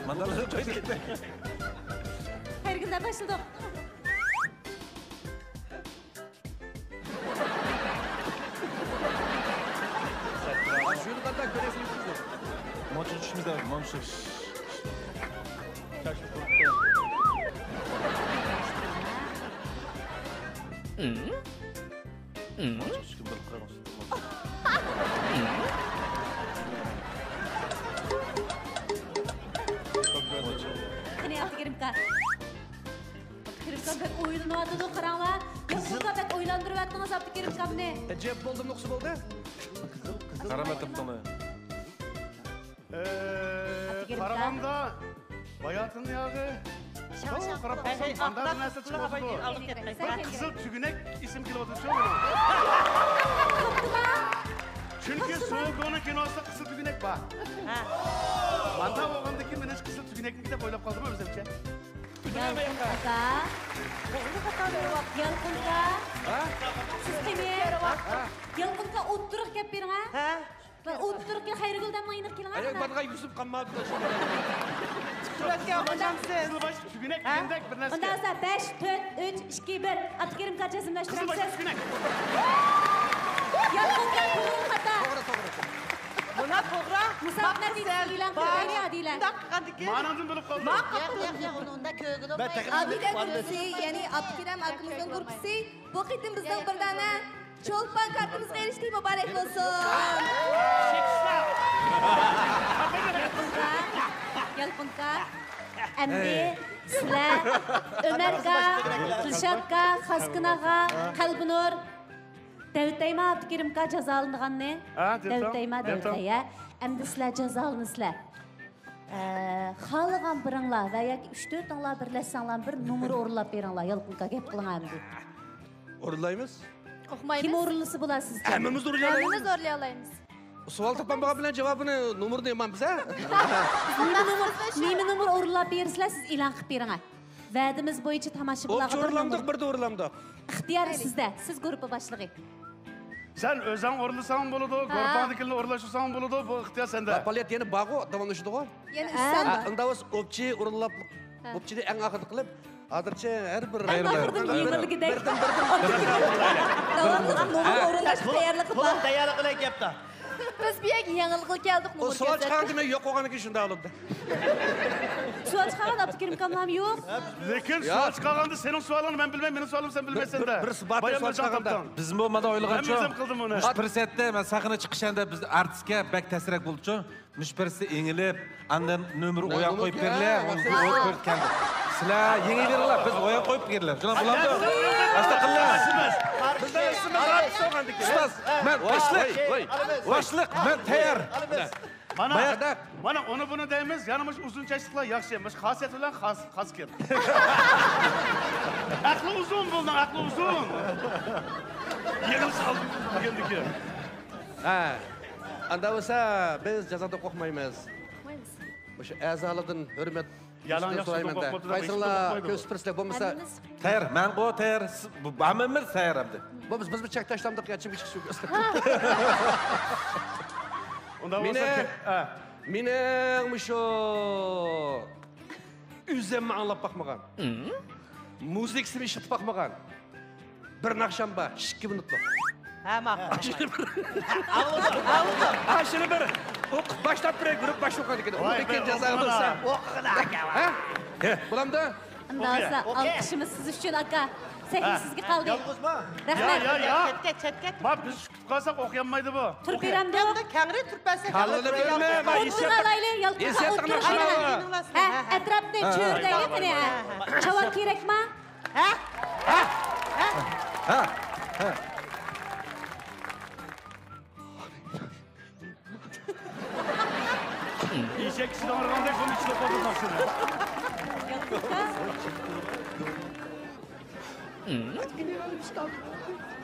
ماندالار قويدى. قەيەرگە باشلىدۇق؟ شۇنى قانداق كۆرەسىز؟ مانا چۈشىمىزدە، مانا شۇ. قېنى، ئابدۇكېرىم ئاكا. ئابدۇكېرىم ئاكا بەك ئويلىنىۋاتىدۇ، قاراڭلار. ياقۇپ ئاكا بەك ئويلاندۇرۇۋەتتىڭىز ئابدۇكېرىم ئاكامنى. ئەجەب بولدى، نۇقسا بولدى. قارىمەتتىم تولا. ئەتىگەن قارىغاندا باياتىننىڭ ياغى. شاڭ، شاڭ. قاراپ قالسام، ئانداق بىر نەرسە چىقىۋاتىدۇ. بىر قىزىل تۈگۈنەك ئېسىمگە كېلىۋاتىدۇ، شۇ مېنىڭ. چۈنكى سوگونىڭ كىنوسىدا قىزىل تۈگۈنەك بار. ھە. ماندا بولغاندىكىن مەن قىزىل تۈگۈنەكمىكىن دەپ ئويلاپ قالدىم ئۆزۈمچە. يالقۇن ئاكا. يالقۇن ئاكا. ھە؟ سىز قېنى؟ ھە؟ يالقۇن ئاكا ئوتتۇرىغا كەپ بېرىڭ، ھە؟ ھە؟ ئوتتۇرىقى خەيرىگۈل دەمنىڭ يېنىغا كېلىڭ. ئاياغ بارغا يۈزۈپ قالماپتۇ. سۈرەتكە ئالمامسىز؟ قىزىل باش تۈگۈنەك دېگەندەك بىر نەرسە. ئۇنداق بولسا بەش، تۆت، ئۈچ، ئىككى، بىر. ئابدۇكېرىم ئاكا جەزملەشتۈرەمسىز؟ قىزىل باش تۈگۈنەك. يالقۇن ئاكا، توغرا خاتا. توغرا، توغرا، توغرا. مانا توغرا. مۇسابىقە نەتىجىسىنى ئېلان قىلىپ بېرىڭ، ئادىلە. مانا ئۇنداق قىلغاندىكىن. مانىڭدىن بىلىپ قالدىم. ياق، ياق، ياق، ئۇنى ئۇنداق كۆرگىلى بولمايدۇ. ئابىدە گۇرۇپپىسى، يەنى ئابدۇكېرىم ئاكىمىزنىڭ گۇرۇپپىسى بۇ قېتىم بىزنىڭ بىردانە چولپان كارتىمىزغا ئېرىشتى، مۇبارەك بولسۇن. يالقۇنكا، يالقۇنكا. ئەمدى سىلەر ئۆمەركا، دىلشاتكا، خاسكىناغا، قەلبىنۇر، دەۋېتەيما ئابدۇكېرىمكا جازالىنىدىغاننى؟ ھە، دەۋېتەيما، دەۋېتەي، ھە. ئەمدى سىلەر جازالىنىسىلەر. ئە، خالىغان بىرىڭلار ۋە ياكى ئۈچ تۆتىڭلار بىرلەشسەڭلار بىر نومۇر ئورۇنلاپ بېرىڭلار. يالقۇنكا، گەپ قىلىڭ ئەمدى. ئورۇنلايمىز. كىم ئورۇنلىسا بولا سىزچە؟ ھەممىمىز ئورۇنلايمىز. ھەممىمىز ئورۇنلايالايمىز. سوئال تاپالمىغان بىلەن جاۋابىنى، نومۇرىنى يامان بىز، ھە؟ نېمە نومۇر، نېمە نومۇر ئورۇنلاپ بېرىسىلەر، سىز ئېلان قىلىپ بېرىڭ، ھە. ۋەدىمىز بويىچە تاماشىبىنلارغا بىر نومۇر. ئوپچە ئورۇنلامدۇق، بىردە ئورۇنلامدۇق. ئىختىيار سىزدە، سىز گۇرۇپپا باشلىقى. سەن ئۆزۈڭ ئورۇنلىساڭ بولىدۇ، ھە. گۇرۇپپاڭدىكىلەرنى ئورۇنلاشتۇرساڭ بولىدۇ، بۇ ئىختىيار سەندە. ۋە پائالىيەت يەنە بارغۇ، داۋاملىشىدىغۇ. يەنە ئۈچ ھە. سان بار. ئۇنداق بولسا ئوپچە ئورۇنلاپ، ھە. ئوپچىنى ئەڭ ئاخىرىدا قىلىپ، ھازىرچە ھەر بىر ئەڭ ئاخىرىدىن يېڭىلگۈدەك. بىردىن، بىردىن، بىردىن. داۋاملىق نومۇر ئورۇنلاشقا تەييارلىقى بار. تەييارلىق بىلەن كەپتۇ. بىز بۇ يەرگە يېڭىلغىلى كەلدۇق، ئۇ سوئال چىقارغاندا مەن يوق بولغاندىن كېيىن شۇنداق بولدى. سوئال چىقارغان ئابدۇكېرىم كاملام يوق. لېكىن ياق. سوئال چىقارغاندا سېنىڭ سوئالىڭنى مەن بىلمەيمەن، مېنىڭ سوئالىمنى سەن بىلمەيسەن دە. بىر، بىر، بىر سوئال چىقارغاندا. بىزمۇ مانا ئويلىغانچۇ، مەن ئۆزۈم قىلدىم ئۇنى. مۇشۇ پۇرسەتتە مەن سەھنە چىقىش ئەمدى بىز ئارتىسكا بەك تەسرەك بولدىچۇ. مۇشۇ پۇرسەتتە يېڭىلىپ، ئاندىن نومۇر ئويان قويۇپ بېرىلە، ئۇنى قويۇپ كەلدى. سىلەر يېڭىۋېرىڭلار، بىز ئويان قويۇپ بېرىلە. شۇنداق بولامدۇ؟ ئاستا قىلىڭ. بىزنىڭ ئىسمىمىز ئارتىس بولغاندىكىن. ئۇستاز، مەن باشلىق. ۋاي، ۋاي. باشلىق، مەن تەييار. مانا، بايا-، مانا ئۇنى بۇنى دەيمىز، يەنە مۇشۇ ئۇزۇن چاچلىقلار ياخشى، مۇشۇ خاسىيەت بىلەن خاس، خاسكەن. ئەقلى ئۇزۇن بولدى، ئەقلى ئۇزۇن. يېڭىلىش ئالدىم دېگەندىكى. ھە، ئاندا بولسا بىز جازادىن قورقمايمىز. قورقمايمىز. مۇشۇ ئەزالاردىن ھۆرمەت يالاڭ ياخشى سورايمەن دە. قوپمىدى، قايسىڭلار كۆز سۈپۈرسىلەر بولمىسا. ھەممىمىز. تەييار، مەن قو تەييار، سىز، بۇ، ھەممىمىز تەييار ئەمدى. بولمىسا، بىز بىر چەك تاشلامدۇق يا، چىم چىقىش يوق. ئۇنداق بولسا، مېنىڭ، ھە. مېنىڭ مۇشۇ ئۆزۈممۇ ئاڭلاپ باقمىغان. مۇزىكىسىنى ئىشلىتىپ باقمىغان. بىر ناخشام بار، ئىككى مىنۇتلۇق. ھە، ماقۇل. ئاشۇنى بىر، ئاڭلىدىم، ئاڭلىدىم. ئاشۇنى بىر ئوقۇپ باشلاپ بېرەي، گۇرۇپپا باشلىغاندىن كېيىن. ۋاي، ئۇنىڭدىن كېيىن جازا بولسا. ھە؟ بولامدۇ؟ ئۇنداق بولسا، ئالقىشىمىز سىز ئۈچۈن، ئاكا. سەھنە سىزگە قالدى. يالغۇزما؟ رەھمەت. يا، يا، يا. چەتكە، چەتكە. ما، بىز قالساق ئوقۇيالمايدۇ بۇ. تۇرۇپ بېرەمدۇ؟ ياندا كەڭرى تۇرۇپ بەرسەك. كاللىنى بۆلمە، ما، ئون ئېسىپ، بىر ئالايلى، يالقۇن، ئېسىپ ئولتۇر، تىڭلاشما. ئايلىنىڭ. ھە، ئەتراپنى چۆرىدەيلى قېنى، ھە. چاۋاك كېرەكما؟ ھە؟ ھە؟ ھە؟ ھە؟ ئېشەك ئىچىدە ئاڭرىغاندەك بۇنى ئىچىدە قويدۇم ماشىنا.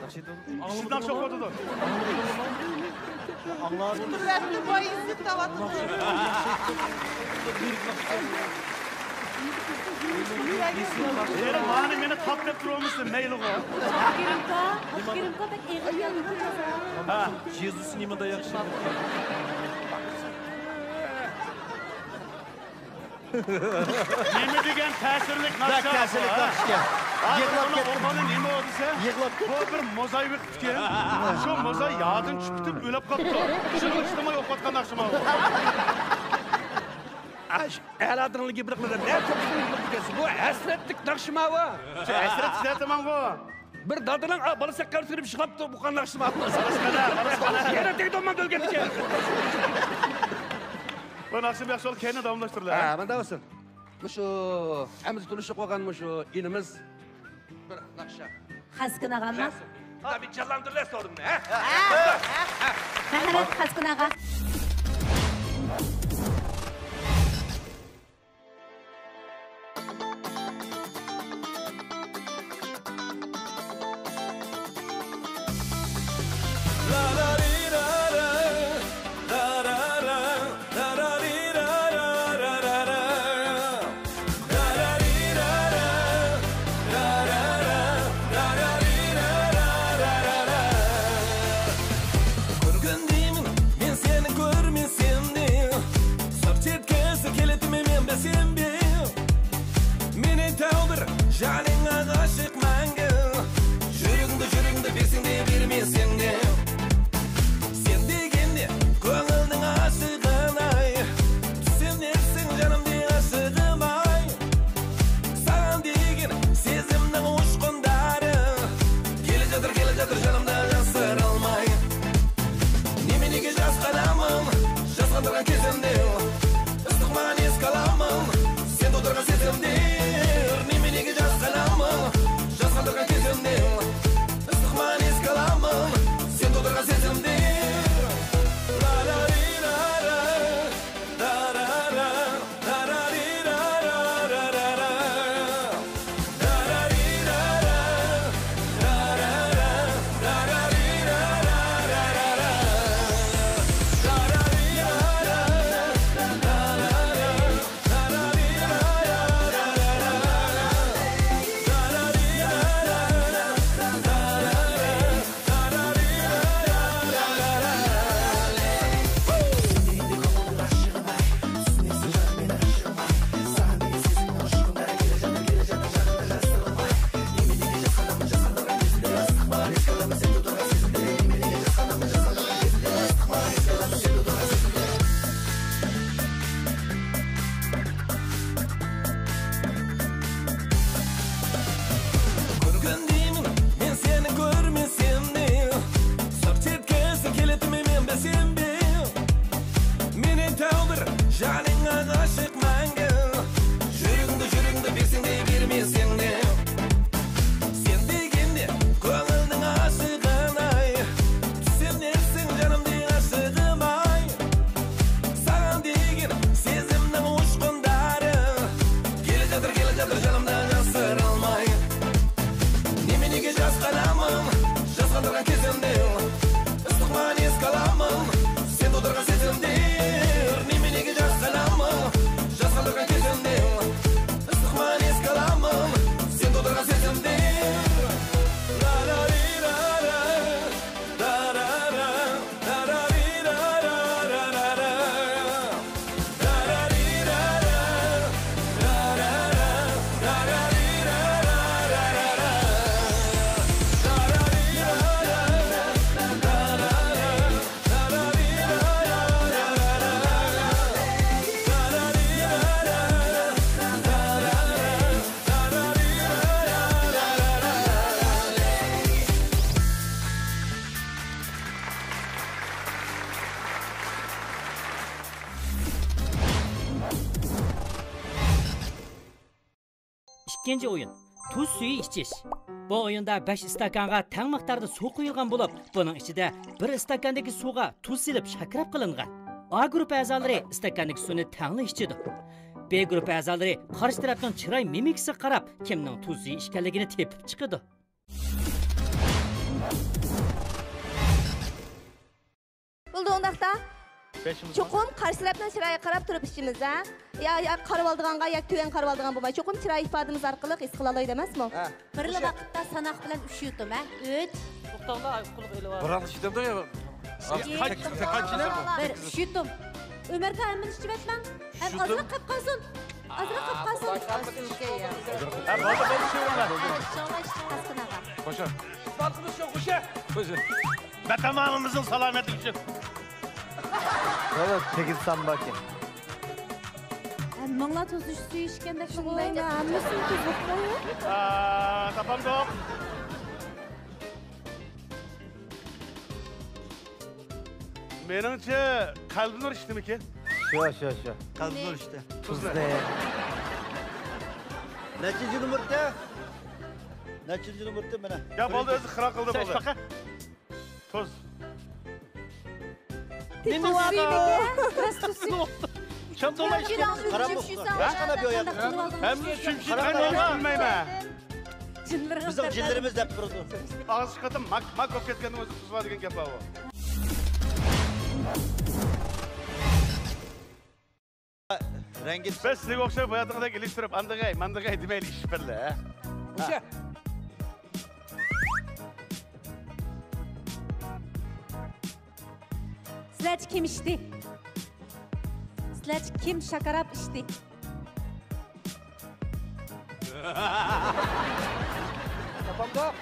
ئىشىدىن ئاخشام قوتىدۇ. ئاڭلاپ. يەنە مانى مېنى تاپ دەپ تۇرۇۋالمىسۇن، مەيلىغۇ. ئابدۇكېرىمكا، ئابدۇكېرىمكا بەك ئېغىر كەلدى. ھە. يېزۇسى نېمىدا ياخشى؟ نېمە دېگەن تەسىرلىك ناخشا بۇ، تەسىرلىك ناخشا ئىكەن. ھازىر يىغلاپ بۇنىڭ كەتتىم. ئورگانى نېمە دېسە، يىغلاپ كەتتىم. بۇ بىر موزايىك ئىكەن. شۇ موزاي يادىن چۈشۈپ كېتىپ ئۆلۈپ قاپتۇ. شۇنىڭ ئىشلىماي ئوقۇۋاتقان ناخشا ماۋۇ. ئەش، ئەلادىنلا گېپىنى قىلىدۇ. نە توقسان يىللىق ئىكەنسىز. بۇ ھەسرەتلىك ناخشا ماۋۇ. شۇ ھەسرەت سىزەتىمەنغۇ. بىر دادىنىڭ، ئا، بالىسى قەبرىسىگە كىرىپ يىغلاپتۇ، بۇ قانداق ئىش ماۋۇ؟ يەنە تېگىدۇ، ماڭا ئۆلگەندىكىن. بۇ ناخشا ياخشى بولۇپ، كەينىدىن داۋاملاشتۇرۇلار. ھە، مۇنداق بولسۇن. مۇشۇ ئەمدى تونۇشۇپ قالغان مۇشۇ ئىنىمىز بىر ناخشا. خەسكىن ئاغاممۇ؟ ھە، بىر جانلاندۇرۇۋەر سورۇننى، ھە؟ ھە. مەرھەمەت، خەسكىن ئاغا. كۆرگەن دېمىن مەن سېنى ئىككىنچى ئويۇن، تۇز سۈيى ئىچىش. بۇ ئويۇندا بەش ئىستاكانغا تەڭ مىقداردا سۇ قۇيۇلغان بولۇپ، بۇنىڭ ئىچىدە بىر ئىستاكاندىكى سۇغا تۇز سېلىپ شاكىراپ قىلىنغان. ئا گۇرۇپپا ئەزالىرى ئىستاكاندىكى سۇنى تەڭلا ئىچىدۇ. بې گۇرۇپپا ئەزالىرى قارشى تەرەپنىڭ چىراي مىمىكىسىغا قاراپ، كىمنىڭ تۇز سۈيى ئىچكەنلىكىنى تېپىپ چىقىدۇ. بولدى، ئۇنداقتا چوقۇم قارشى تەرەپنىڭ چىرايىغا قاراپ تۇرۇپ ئىچىمىز، ھە؟ يا، يا قارىۋالىدىغانغا، يا تۆۋەن قارىۋالىدىغان بولماي، چوقۇم چىراي ئىپادىمىز ئارقىلىق ھېس قىلالايدۇ ئەمەسمۇ؟ ھە. بىرلا ۋاقىتتا ساناق بىلەن ئۈچ يۇتۇم، ھە؟ ئۈچ. توختاڭلار، قۇلۇق ئېلىۋال. بىر ئىچىدىمدۇ يا؟ بىر، ئۈچ يۇتۇم. ئۆمەرگە ھەممىنى ئىچىۋەتمەڭ. ھەم ئازراق قېلىپ قالسۇن. ئازراق قېلىپ قالسۇن. ھە، بولدى، بولدى، شۇ بولدى. ئاسقىناغا. خوشە. خوشە. ۋەتەن ئانىمىزنىڭ سالامەتلىكى ئۈچۈن. ۋالا تېگىز سامباكى. ھەممىڭلار تۇز سۈيى ئىچكەندەك قىلىۋاتىدۇ. ھەممىسى تۇز بولۇپ قويۇڭ. ئا، تاپامدۇق. مېنىڭچە، قەلبىنۇر ئىچتىمىكىن؟ شۇ، شۇ، شۇ. قەلبىنۇر ئىچتى. تۇزنى. نەچچىنچى نومۇرتى؟ نەچچىنچى نومۇرتى مانا. يا، بولدى، ئۆزى خىرا قىلدى، بولدى. تۇز. نېمە؟ تۇز سۈيىمىكىن؟ راست تۇز سۈيى. شام توماي ئىچكەن. قاراپ، ھېچقانداق بىر ئايال. ھەممە شۈمشۈم قاراپ، قاراپ. بىلمەيمەن. جىنلىرىڭىز بىزنىڭ جىنلىرىمىز دەپ تۇرىدۇ. ئاغزى قېتىم ماك، ماك بولۇپ كەتكەندىن ئۆزى تۇز بار دېگەن گەپ بار بۇ. رەڭگى. بىز سىزگە ئوخشاپ باياتىقىدەك ئېلىشتۇرۇپ، ئاندىغاي، ماندىغاي دېمەيلى ئىش بىللە، ھە؟ مۇشە. سىلەرچە كىم ئىچتى؟ سىلەرچە كىم شاكاراپ ئىچتى؟ تاپامدۇق.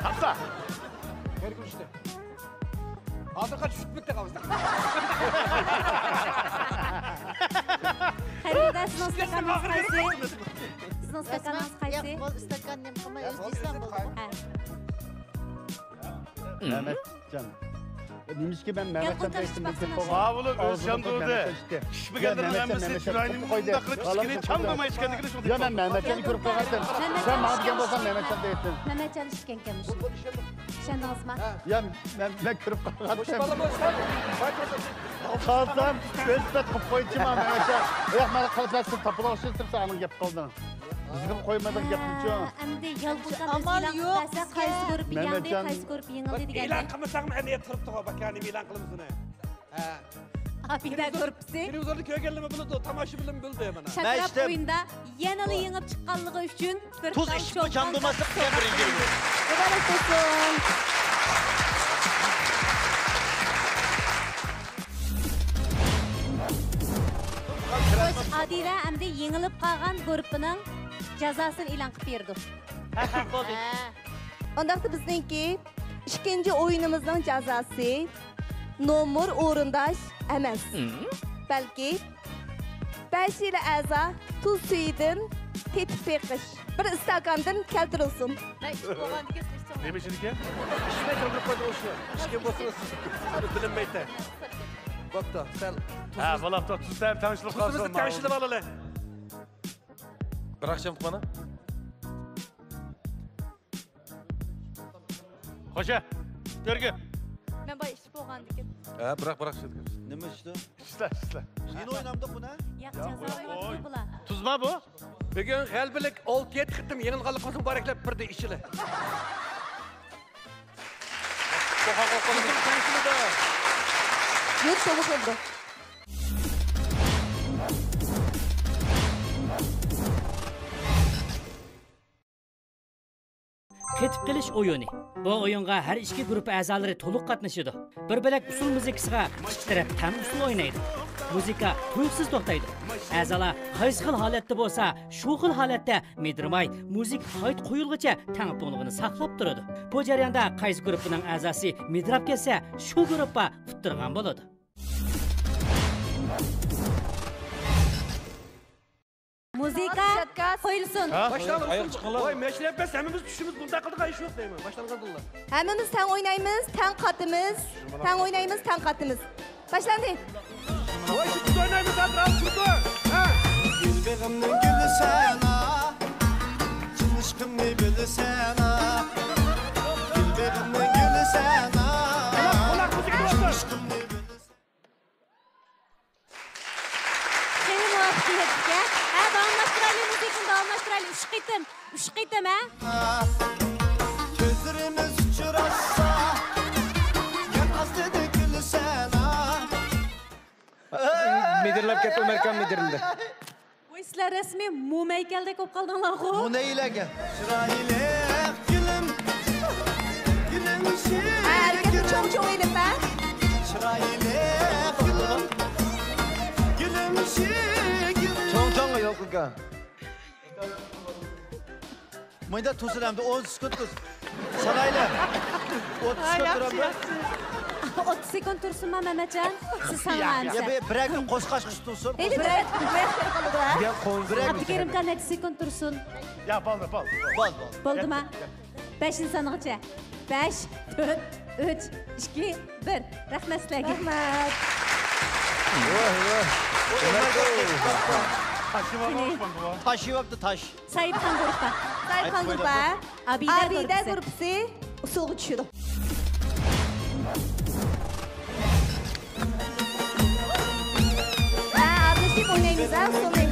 تاپسا. بەرگۈلۈشتى. ھازىرغا چۈشۈپ كەتتى قالسا. قەرىبىدە، سىزنىڭ ئىستاكانىڭىز قايسى؟ سىزنىڭ ئىستاكانىڭىز قايسى؟ ياق، بول، ئىستاكان نېمە قىلماي، ئۆزى دېسەم بولدىغۇ. ھە. مەمەتجان. نېمىشقا مەن مەمەتجان دەيتتىم، بىلسەم بولغان. ھاۋۇلۇق ئۆزى چاندۇردى. ئىچمىگەنلىرىنىڭ ھەممىسى چىرايىنى مۇنداق قىلىپ ئىچكىنى چاندۇرماي ئىچكەنلىكىنى شۇنداق. يا، مەن مەمەتجاننى كۆرۈپ قالغانتىم. سەن ماڭا دېگەن بولساڭ مەمەتجان دەيتتىم. مەمەتجان ئىچكەنكەن مۇشۇ. ئىشەندىڭىزمۇ؟ يا، مەن، مەن كۆرۈپ قالغانتىم. قالسام، ئۆسپەت قىلىپ قويچى ماڭا مەمەتجان. ياق، مانا قىلىپ بەرسىم تاپىلاقشىسىز، سەن ئەمدى گەپ قىلدىڭ. بىزگە قويمىدىڭ گەپنىچۇ. ئەمدى يالغۇز ئېلان قىلىپ بەرسە، قايسى گۇرۇپپا يېڭدى، قايسى گۇرۇپپا يېڭىلدى دېگەن. ئېلان قىلمىساقمۇ ئەنە تۇرۇپتۇ، باكانى ئېلان قىلىمىز ئۇنى. ھە. ئابىدە گۇرۇپپىسى. تېلېۋىزوردا كۆرگەنلىرىمۇ بىلىدۇ، تاماشىبىنلىرىمۇ بىلدى مانا. شاكىرات ئويۇندا يەنىلا يېڭىپ چىققانلىقى ئۈچۈن بىر تال شوپان چاندۇرماسلىق دېگەن بىرىنچى. مۇبارەك بولسۇن. خوش، ئادىلە ئەمدى يېڭىلىپ قالغان گۇرۇپپىنىڭ جازاسىنى ئېلان قىلىپ بېرىدۇ. ھە، ھە، بولدى. ھە. ئۇنداقتا بىزنىڭكى ئىككىنچى ئويۇنىمىزنىڭ جازاسى نومۇر ئورۇنداش ئەمەس، بەلكى بەشىلا ئەزا تۇز سۈيىدىن تېتىپ بېقىش. بىر ئىستاكاندىن كەلتۈرۈلسۇن. مەن ئىچىپ بولغاندىكىن سىز ئىچىڭلار. نېمە ئىچىدىكەن؟ ئىچمەي تۇرۇپ قويدۇڭ شۇ. ئىچكەن بولسىڭىز بىلىنمەيتتى. بوپتۇ، سەل. ھە، بولاپتۇ. تۇز ھەم تەڭشىلىپ قالسۇن. تۇزىمىزنى تەڭشىلىۋالىلى. بىر ئاخشام مانا. خوشە، كۆرگۈ. مەن بايا ئىچىپ بولغاندىكىن. ھە، بىراق، بىراق، شۇ. نېمە ئىچتىڭ؟ ئىشلە، ئىشلە. كىنو ئوينامدۇق بۇنى؟ ياق، جازا ئوينىدى بۇلار. تۇز بارمۇ؟ بۈگۈن غەلىبىلىك ئالتە يەتتە قېتىم يېڭىلغانلىقىمىزنى مۇبارەكلەپ بىردە ئىچىلى. يۇرت تومۇقلىدى. قېتىپ قېلىش ئويۇنى. بۇ ئويۇنغا ھەر ئىككى گۇرۇپپا ئەزالىرى تولۇق قاتنىشىدۇ. بىر بۆلەك ئۇسسۇل مۇزىكىسىغا ئىككى تەرەپ تەڭ ئۇسسۇل ئوينايدۇ. مۇزىكا تۇيۇقسىز توختايدۇ. ئەزالار قايسى خىل ھالەتتە بولسا، شۇ خىل ھالەتتە مىدىرماي، مۇزىكا قايتا قويۇلغۇچە تەڭپۇڭلۇقىنى ساقلاپ تۇرىدۇ. بۇ جەرياندا قايسى گۇرۇپپىنىڭ ئەزاسى مىدىراپ كەتسە، شۇ گۇرۇپپا ئۇتتۇرغان بولىدۇ. مۇزىكا قويۇلسۇن. ھە؟ باشلانغان. ئاياق چىقىڭلار. ۋاي، مەشرەپ بەس، ھەممىمىز چۈشىمىز بۇنداق قىلدۇق، ئىش يوق دەيمەن. باشلانغاندىنلا. ھەممىمىز تەڭ ئوينايمىز، تەڭ قاتىمىز. تەڭ ئوينايمىز، تەڭ قاتىمىز. باشلاندى. ۋاي، شۇ تۈردە ئوينايمىز، ھازىر، ھازىر تۈردە. ھە. گۈل بېغىمنىڭ گۈلى سەن، ئا. بىلسەنا، دىلبىرىمنى بىلسەنا. قۇلاق، قۇلاق مۇزىكا بولسۇن. خېلى مۇۋەپپەقىيەتلىك، ھە؟ ھە، داۋاملاشتۇرايلى، مۇزىكىنى داۋاملاشتۇرايلى. ئۈچ قېتىم، ئۈچ قېتىم، ھە؟ كۆزلىرىمىز ئۇچراشسا، يەر ئاستىدا كۈلسەنا. مىدىرلاپ كەتتى، ئۆمەركان مىدىرلىدى. ۋوي، سىلەر رەسمىي موما ھەيكەلدەك بولۇپ قالدىڭلارغۇ. مونا ئەيلەنگەن. چىرايلىق گۈلۈم، گۈلۈمشە ھە، ھەرىكەتنى چوڭ-چوڭ ئېلىپ، ھە؟ چىرايلىق گۈلۈم، گۈلۈمشە گۈلۈم. چوڭ-چوڭ ئېلىپ قىلغان. مۇنداق تۇرسۇن ئەمدى ئون سېكۇنت تۇرسۇن. سانايلى. ئوتتۇز سېكۇنت تۇرامدۇ؟ ئوتتۇز سېكۇنت تۇرسۇنما، مەمەتجان؟ سىز سانىغان يا، بىر، بىرەر كۈن قوشقاچ قىلىپ تۇرسۇن. ھېلى بىر، بىر، بىر، بىر، بىر، ئابدۇكېرىمكا نەچچە سېكۇنت تۇرسۇن؟ يا، بولدى، بولدى، بولدى. بولدى، بولدى. بولدىما؟ بەشىنچى سانىغىچە. بەش، تۆت، ئۈچ، ئىككى، بىر. رەھمەت سىلەرگە. رەھمەت. ۋاھ، ۋاھ. تاشلىۋاپتۇ، تاش. سەئىدخان گۇرۇپپا. سەئىدخان گۇرۇپپا. ئابىدە گۇرۇپپىسى ئۇسسۇلغا چۈشىدۇ. ھە، ئارىلىشىپ ئوينايمىز، ھە، ئۇسسۇلنى.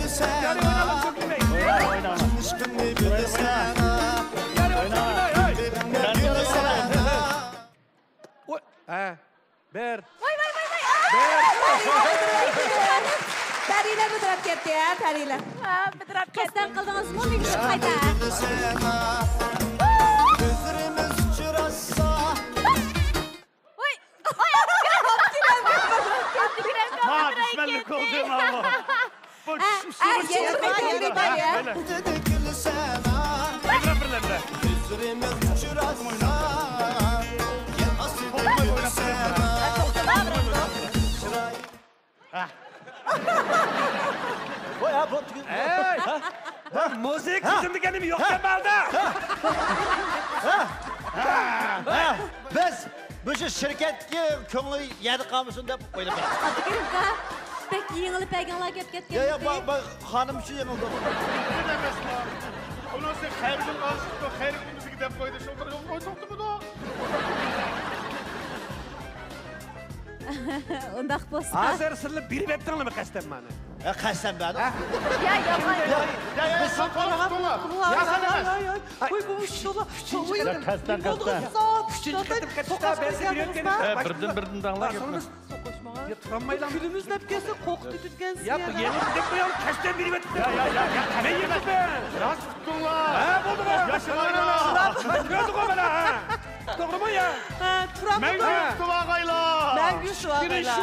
ھە، بىر. ۋاي، ۋاي، ۋاي، ۋاي. پەرىلەر بىدىراپ كەتتى، ھە، پەرىلەر. ھە، بىدىراپ كەتتى. قەستەن قىلدىڭىزمۇ، مېنى قايتا. كۆزلىرىمىز ئۇچراشسا. ۋاي. ۋاي، ئابدۇكېرىم. ھا، بىسمىللا قىلدىم، ھا. بۇ چۈشۈم سۇغا چۈشۈپ كەتتى. كۆزلىرىمىز ئۇچراشسا، يەر ئاستىدا كۈلسەنا. ۋاي، ھە، بۇ تۈگۈل. ئەي! ھە؟ ھە؟ مۇزىكا تۈزۈم دېگەننىمۇ يوقكەن بۇ يەردە. ھە؟ ھە؟ بىز مۇشۇ شىركەتتىكى كۆڭلى يەردە قالمىسۇن دەپ ئويلاپ. ئابدۇكېرىم ئاكا، بەك يېڭىلىپ بەرگەڭلار گەپ كەتكەن. يا، يا، با-، با-، خانىم شۇ يېڭىلدى. ئۇنىڭ سىز خەيرىدىن ئالىشىپتۇ، خەيرىدىن بىزگە دەپ قويدى، شۇ بىر يول قويساقتىمىدۇ؟ ئۇنداق بولسا. ھازىر سىلەر بېرىۋەتتىڭلارمۇ قەستەن مانا؟ ھە، قەستەن بەردىم. ھە؟ يا، يالغان. يا، يا، يا، بىز ساقلىغان. يا، ساقلىغان. ۋاي، بۇ ئۈچ تولا. ئۈچىنچى قېتىم. قەستەن، قەستەن. ئۈچىنچى قېتىم قەستەن بەرسە بېرىۋەتكەن. ھە، بىردىن، بىردىن دەڭلار. يا، تۇرالمايلا. كۈلىمىز دەپ كەلسە قورقۇتۇپ كەتكەنسىز يا. يېڭى دەپ قويۇڭ، قەستەن بېرىۋەتتىم. يا، يا، يا، يا. مەن يېتىپمەن. راست تۇتۇڭلار. ھە، بولدىغۇ. ياشىغايلا. كۆردۈڭغۇ مانا، ھە. توغرىمۇ يا؟ ھە، تۇرامدۇ. مەڭگۈ تۇتۇۋاغايلا. مەڭگۈ تۇتۇۋاغايلا.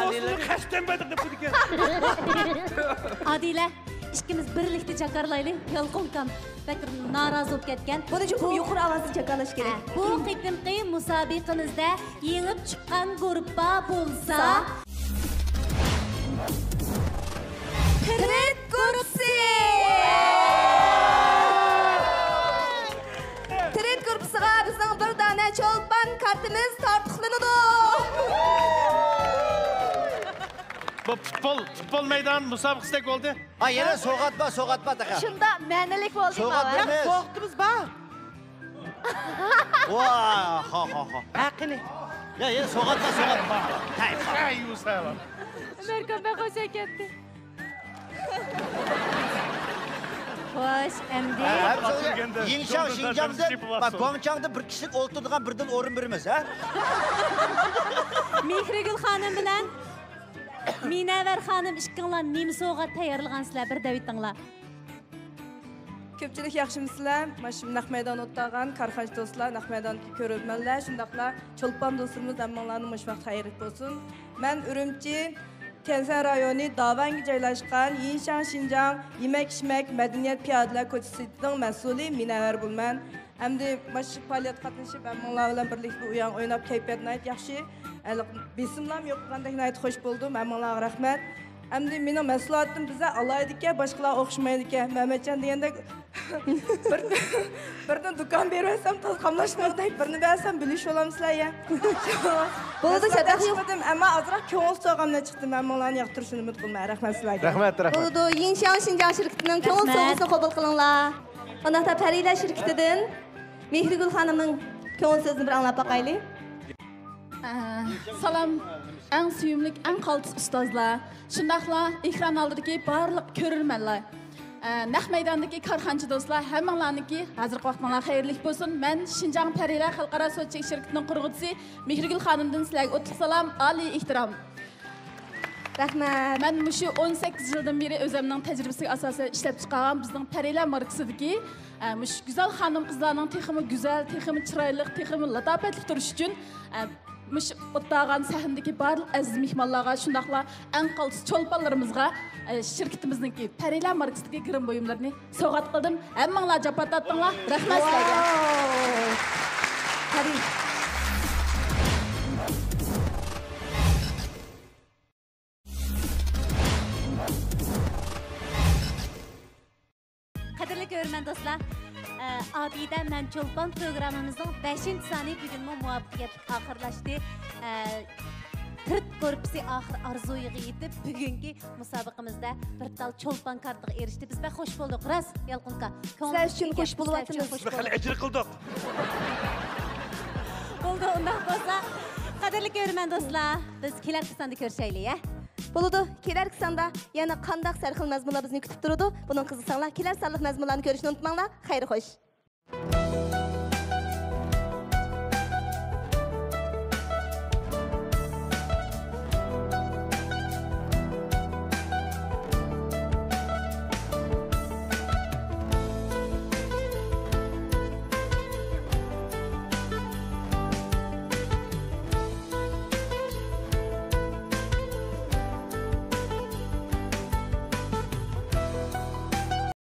قەستەن بەردىم دەپ قويدىكەن. ئادىلە، ئىككىمىز بىرلىكتە جاكارلايلى. يالقۇنكام بەك نارازى بولۇپ كەتكەن. بۇنى چوقۇم يۇقىرى ئاۋازدا جاكارلاش كېرەك. ھە، بۇ قېتىمقى مۇسابىقىمىزدە يېڭىپ چىققان گۇرۇپپا بولسا، تىرىت گۇرۇپپىسى! تىرىت گۇرۇپپىسىغا بىزنىڭ بىر دانە چولپان كارتىمىز تارتۇقلىنىدۇ. بۇ پۇتبول، پۇتبول مەيدان مۇسابىقىسىدەك بولدى. ھا، يەنە سوۋغات بار، سوۋغات بار تېخى. شۇنداق مەنىلىك بولدى. سوۋغات بەرمەيمىز. ۋاقتىمىز بار. ۋا، ھا، ھا، ھا. ھە، قېنى. يا، يا، سوۋغات بار، سوۋغات بار. ھەي، ھەي، يۇسەلا. ئۆمەركان بەك خۇش ئەكەتتى. خوش، ئەمدى. ھە، ھە، يىڭشاڭ شىنجاڭدىن، گۇاڭچاڭدا بىر كىشىلىك ئولتۇرىدىغان بىردىن ئورۇن بېرىمىز، ھە؟ مېھرىگۈل خانىم بىلەن مىنەۋەر خانىم، ئىككىڭلار نېمە سوۋغات تەييارلىغانسىلەر، بىر دەۋېتىڭلار. كۆپچىلىك ياخشىمۇسىلەر؟ مانا شۇ نەق مەيداندا ئولتۇرغان كارخانىچى دوستلار، نەق مەيداندىكى كۆرۈرمەنلەر، شۇنداقلا چولپان دوستلىرىمىز، ھەممىڭلارنىڭ مۇشۇ ۋاقىت خەيرلىك بولسۇن. مەن ئۈرۈمچى تيەنشەن رايونى داۋەنگە جايلاشقان يىنشاڭ شىنجاڭ يېمەك-ئىچمەك مەدەنىيەت پىيادىلەر كوچىسىنىڭ مەسئۇلى مىنەۋەر بولىمەن. ئەمدى مانا شۇ پائالىيەتكە قاتنىشىپ، ھەممىڭلار بىلەن بىرلىكتە بۇ يەڭ ئويناپ، كەيپىيات ناھايىتى ياخشى. ھېلىقى بېسىملارمۇ يوق بولغاندەك ناھايىتى خوش بولدۇم. ھەممىڭلارغا رەھمەت. ئەمدى مېنىڭ مەھسۇلاتىم بىزدە ئالاھىدىكەن، باشقىلارغا ئوخشىمايدىكەن. مەمەتجان دېگەندەك بىر، بىردىن دۇكان بېرىۋەتسەم تازا قاملاشمايدىكەن، بىرنى بەرسەم بۆلۈشۈۋالامسىلەر يا. بولىدۇ، چاتاق يوق. ئەمما ئازراق كۆڭۈل سوۋغامنى چىقتىم. ھەممىڭلارنى ياقتۇرۇشىنى ئۈمىد قىلىمەن. رەھمەت سىلەرگە. رەھمەت، رەھمەت. بولىدۇ، يىنشاڭ شىنجاڭ شىركىتىنىڭ كۆڭۈل سوۋغىسىنى قوبۇل قىلىڭلار. ئۇنداقتا پەرىلەر شىركىتىدىن مېھرىگۈل خانىمنىڭ كۆڭۈل سۆزىنى بىر ئاڭلاپ باقايلى. ئە، سالام، ئەڭ سۆيۈملۈك، ئەڭ قالتىس ئۇستازلار، شۇنداقلا ئېكران ئالدىدىكى بارلىق كۆرۈرمەنلەر، ئە، نەق مەيداندىكى كارخانىچى دوستلار، ھەممىڭلارنىڭكى ھازىرقى ۋاقتىڭلار خەيرلىك بولسۇن. مەن شىنجاڭ پەرىلەر خەلقئارا سوتچىلىك شىركىتىنىڭ قۇرغۇچىسى مېھرىگۈل خانىمدىن سىلەرگە ئوتلۇق سالام، ئالىي ئېھتىرام. رەھمەت. مەن مۇشۇ ئون سەككىز يىلدىن بېرى ئۆزۈمنىڭ تەجرىبىسىگە ئاساسەن ئىشلەپ چىقارغان بىزنىڭ پەرىلەر ماركىسىدىكى، ئە، مۇشۇ گۈزەل خانىم-قىزلارنىڭ تېخىمۇ گۈزەل، تېخىمۇ چىرايلىق، تېخىمۇ لاتاپەتلىك تۇرۇشى ئۈچۈن، ئە، مۇشۇ ئولتۇرغان سەھنىدىكى بارلىق ئەزىز مېھمانلارغا، شۇنداقلا ئەڭ قالتىس چولپانلىرىمىزغا، ئە، شىركىتىمىزنىڭكى پەرىلەر ماركىسىدىكى گىرىم بۇيۇملىرىنى سوۋغات قىلدىم. ھەممىڭلار جاپا تارتتىڭلار. رەھمەت سىلەرگە. ۋاو! پەرى. قەدىرلىك كۆرۈرمەن دوستلار، ئە، ئابىدە مەن چولپان پروگراممىمىزنىڭ بەشىنچى سانى بۈگۈنمۇ مۇۋەپپەقىيەتلىك ئاخىرلاشتى. ئە، تىرت گۇرۇپپىسى ئاخىر ئارزۇيىغا يېتىپ، بۈگۈنكى مۇسابىقىمىزدە بىر تال چولپان كارتىغا ئېرىشتى. بىز بەك خوش بولدۇق، راست، يالقۇن ئاكا؟ سىلەر ئۈچۈن خوش بولۇۋاتىمىز. بىز خېلى ئەجىر قىلدۇق. بولدى، ئۇنداق بولسا، قەدىرلىك كۆرۈرمەن دوستلار، بىز كېلەركى ساندا كۆرۈشەيلى، ھە؟ بولىدۇ، كېلەركى ساندا يەنە قانداق سەرخىل مەزمۇنلار بىزنى كۈتۈپ تۇرىدۇ؟ بۇنىڭغا قىزىقساڭلار، كېلەر سانلىق مەزمۇنلارنى كۆرۈشنى ئۇنتۇماڭلار. خەير خوش.